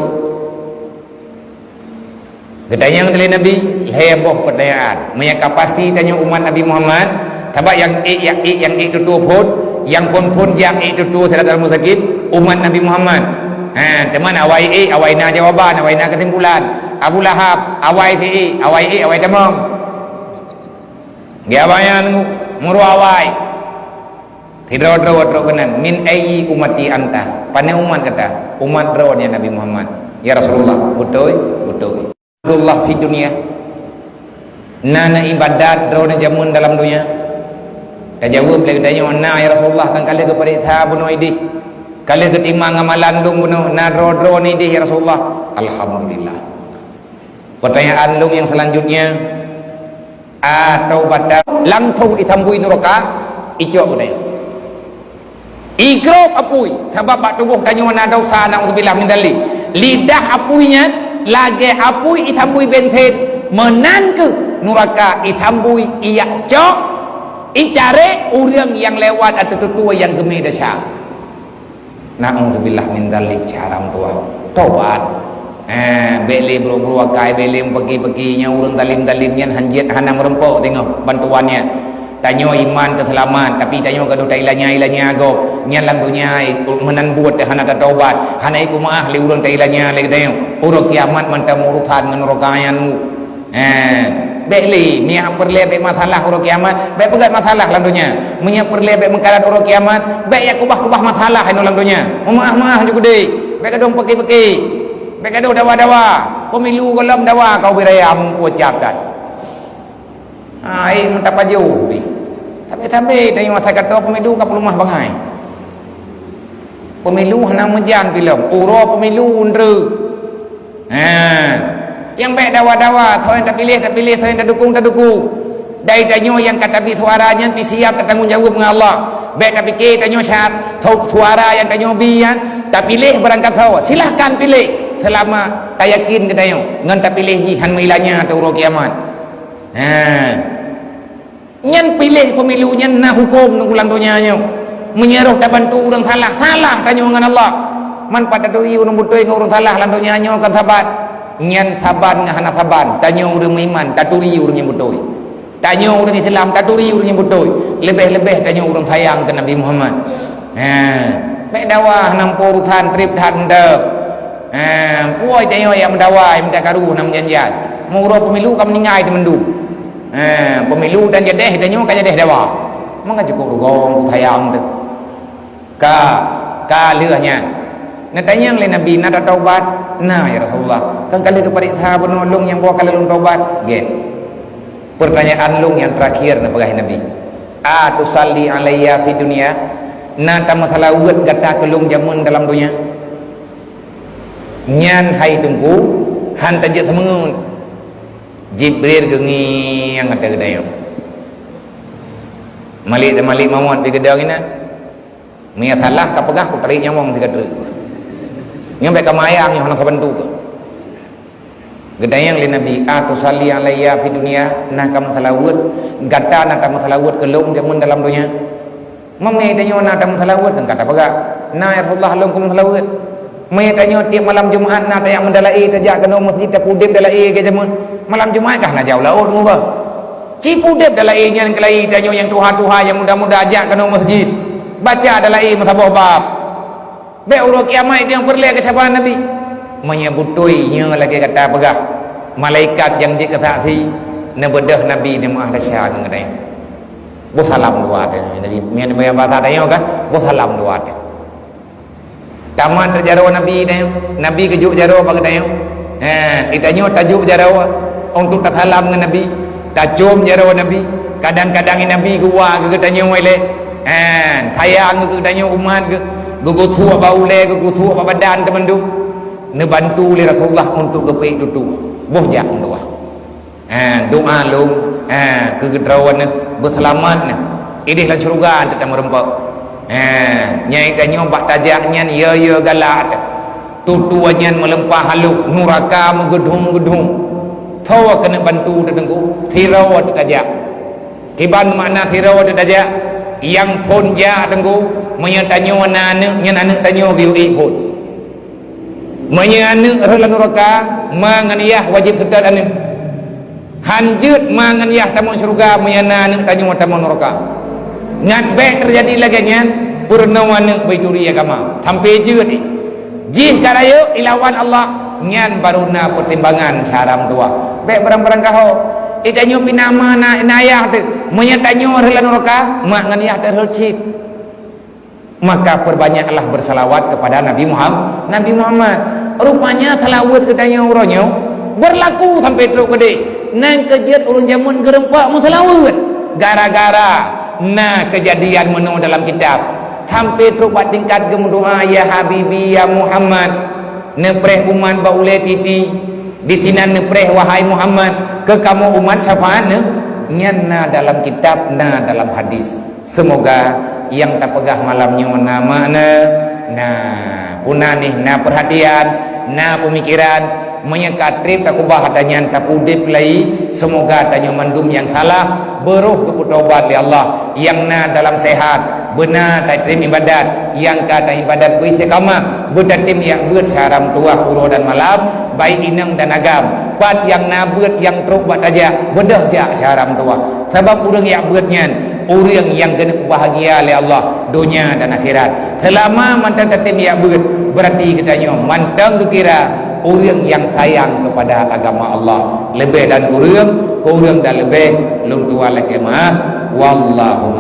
Geutanyong lé Nabi, lhée boh peutanyaan. Meunyo ka pasti tanyoe umat Nabi Muhammad, sabab nyang ék, nyang ék, nyang ék tutoe phon, nyang phon-phon jak ék tutoe Siratal Mustaqim, umat Nabi Muhammad. Ha, teuma awai ék, awai na jawaban, awai na keusimpulan. Abu Lahab, awai si ék, awai ék, awai tamong. Geuh awai nyan meurôh awai. Sidroe-droe trok keunan, "Min ayyi ummati anta?" Pane umat gata? "Umat droe nyan Nabi Muhammad." "Ya Rasulullah, beutôi?" "Beutôi." "Rasulullah fi dunya?" "Na neuibadat droe nyan jameun dalam donya?" Tajaweueb lé geutanyoe, "Na, ya Rasulullah, kan ka lheueh geupareksa bunoe idéh. Ka lheueh geutimang amalan lôn bunoe, na droe-droe nyan idéh, ya Rasulullah." Alhamdulillah. Peutanyaan lôn nyang seulanjutnya, atau bata langsong itambui nuraka, icok geutanyoe. Igrôp apui, sabab bak tuboh tanyoe na dosa, naudzubillah min dzalik. Lidah apui nyan lagée apui itambui bensin, meunan keuh nuraka itambui, ijak cok, itarek ureuëng nyang lewat ateueh tutoe nyang geumé desya. Naudzubillah min dzalik, syedara meutuah. Tobat. Eh, bék lé brok-brok akai, bék lé meupeuki-peuki, nyan ureuëng zalim-zalim nyan hanjeuet hana meureumpok teungoh bantuan nyan. Tanyoe iman teuseulamat, tapi tanyoe gadôh tailanya-ilanya gob. Nyan lam donya meunan buet hana tatobat, hana ipeumaáh lé ureuëng tailanya lé geutanyoe. Uroe kiamat mantong urosan ngon uroe kaya nyoe. Eh, bék lé, meunyo peureulée bék masalah uroe kiamat, bék peugét masalah lam donya. Meunyo peureulée bék meukarat uroe kiamat, bék jak keubah-keubah masalah inoe lam donya. Meumaáh-maáh ju keudeh, bék gadôh peuki-peuki, bék gadôh dawa-dawa. Pemilu gohlom dawa kau ubé raya meuucap that. Ha, ai meutapajoh pih. Tapi-tapi dari masa kata pemilu ka peulumah bangai. Pemilu hana meujan pih lom. Uroe pemilu undreuk. Ha. Nyang bék dawa-dawa, soe nyang tapiléh, tapiléh, soe nyang tadukong, tadukong. Dari tanyoe nyang ka tabri suara nyan pih siap tatanggong jaweueb ngon Allah. Bék tapike tanyoe syarat, su-, suara nyang tanyoe bri nyan, tapiléh beurangkat soe. Silahkan piléh, seulama tayakin geutanyoe ngon tapiléh jih han meuilanya ateueh uroe kiamat. Ha. Nyan piléh pemilu nyan na huköm nunggu lam donya nyoe. Meunyo roh tabantu ureuëng salah, salah tanyoe ngon Allah. Man pat taturi ureuëng beutôi ngon ureuëng salah lam donya nyoe kan saban. Nyan saban ngon hana saban, tanyoe ureuëng meuiman taturi ureuëng nyang beutôi. Tanyoe ureuëng Islam taturi ureuëng nyang beutôi. Leubeh-leubeh tanyoe ureuëng sayang keu Nabi Muhammad. Ha, bék dawa hana muphom urusan treb that mantong. Ha, puwoe tanyoe nyang meudawa, nyang mita karu, nyang meujanjian. Meu uroe pemilu ka meuninggai teumandum. Ha, pemilu dan jadeh, tanyoe ka jadeh dawa. Maka cukup rugong, sayang tu. Ka, ka lheueh nyan. Neutanyong lé Nabi, "Na tataubat?" "Na, ya Rasulullah." "Kan ka lheueh geupareksa bunoe lôn nyang boh ka lôn taubat?" "Gét." "Pertanyaan lôn nyang terakhir," neupeugah Nabi. "A tusalli alayya fid dunya?" "Na tameuseulaweuet gata keu lôn jameun dalam donya?" Nyan hai Teungku, han tajeuet seumeungeut. Jibril geungieng ateueh geutanyoe. Malik-malik mawöt di geudong inan. Meunyo salah ka peugah, ku tarék nyawöng sigoe treuk. Nyoe bèk ka mayang nyoe hana saban tu keuh. Geutanyong lé Nabi, "A tusalli alayya fid dunya?" "Na tameuseulaweuet, gata na tameuseulaweuet keu lôn jameun dalam donya?" "Meunyo tanyoe na tameuseulaweuet, kan ka tapeugah, 'Na, ya Rasulullah, lôn ka meuseulaweuet.' Meunyo tanyoe tiep malam Jumat na tajak meudalai, tajak keunoe meuseujid, tapeudeb dalai keu jameun, malam Jumat kah na jak u laôt muka?" Ci peudeb dalai nyan keulayi tanyoe nyang tuha-tuha, nyang muda-muda jak keunoe meuseujid, baca dalai meusaboh bab. Bèk uroe kiamat nyang peureulèe keucaban Nabi. Meunyo beutôi nyoe lagèe gata peugah, malaikat nyang jeuet keu saksi, neubeudôh Nabi neumeuah desya ngon geutanyoe. Boh salam dua teuh Nabi. Meunyo bahasa tanyoe kan, boh salam dua teuh. Tamat jaroe Nabi tanyoe, Nabi geujok jaroe bak geutanyoe. Ha, geutanyoe tajok jaroe untuk tasalam ngon Nabi, tacôm jaroe Nabi. Kadang-kadang Nabi geuwa keu geutanyoe ilèe. Ha, sayang keu geutanyoe umat geuh, geugusok bak ulèe, geugusok bak badan teumandum. Neubantu lé Rasulullah untuk geupeuék tutue. Boh jak meutuah. Ha, doa lôn, ha, keu geutanyoe beuseulamat nyan. Idéh lam syeuruga teutap meureumpok. Ha, nyan tanyoe bak tajak nyan yo-yo galak teuh. Tutue nyan meulimpah halôh, nuraka meugeudhong-geudhong. Soe keuneuk bantu teuh Teungku? Sidroe teuh tajak. Kiban makna sidroe teuh tajak? Nyang phôn jak Teungku, meunyo tanyoe na aneuk, nyan aneuk tanyoe geuyue ék phôn. Meunyo aneuk rhot lam nuraka, ma ngon yah wajéb seutôt aneuk. Han jeuet ma ngon yah tamong syeuruga meunyo na aneuk tanyoe tamong nuraka. Ngat bèk teujadi lagèe nyan, peurunoe aneuk beuturi agama. Sampoe jeuet jih ka rayeuk ilawan Allah, nyan baru na peutimbangan syara meutuah. Bèk barang-barang kaho. Tanyoe pih na ma na, na yah teuh. Meunyo tanyoe rhot lam nuraka, ma ngon yah teuh rhot cit. Maka perbanyaklah bersalawat kepada Nabi Muhammad. Nabi Muhammad. Rupanya salawat geutanyoe uroe nyoe berlaku sampai trok keudéh. Nyan keuh jeuet ureueng jameun geureumpok meusalawat. Gara-gara na keujadian meunoe dalam kitab. Sampai trok bak tingkat geumeudoa, "Ya Habibi, ya Muhammad." Neupreh umat bak ulèe titi. Disinan neupreh, "Wahai Muhammad, keu kamoe umat syafaat neuh." Nyan na dalam kitab, na dalam hadis. Seumoga nyang tapeugah malam nyoe na makna, na peunanéh, na peurhatian, na peumikiran. Meunyoe ka trép takeubah ata nyan tapeudeb lagi, seumoga tanyoe mandum nyang salah beurôh geupeutobat lé Allah. Nyang na dalam seuhat, beuna tatem ibadat, nyang ka taibadat beu istiqamah, beutatem jak beuet syara meutuah uroe dan malam, baik inong dan agam. Pat nyang na beuet nyang trok bak tajak, beudôh jak syara meutuah. Sabab ureueng jak beuet nyan, ureueng nyang keuneuk peubahagia lé Allah, donya dan akhirat. Seulama mantong tatem jak beuet, beurati geutanyoe mantong geukira ureueng nyang sayang keupada agama Allah. Leubeh dan kureueng, kureueng dan leubeh, lôn tuan lakèe meu'ah. Wallahu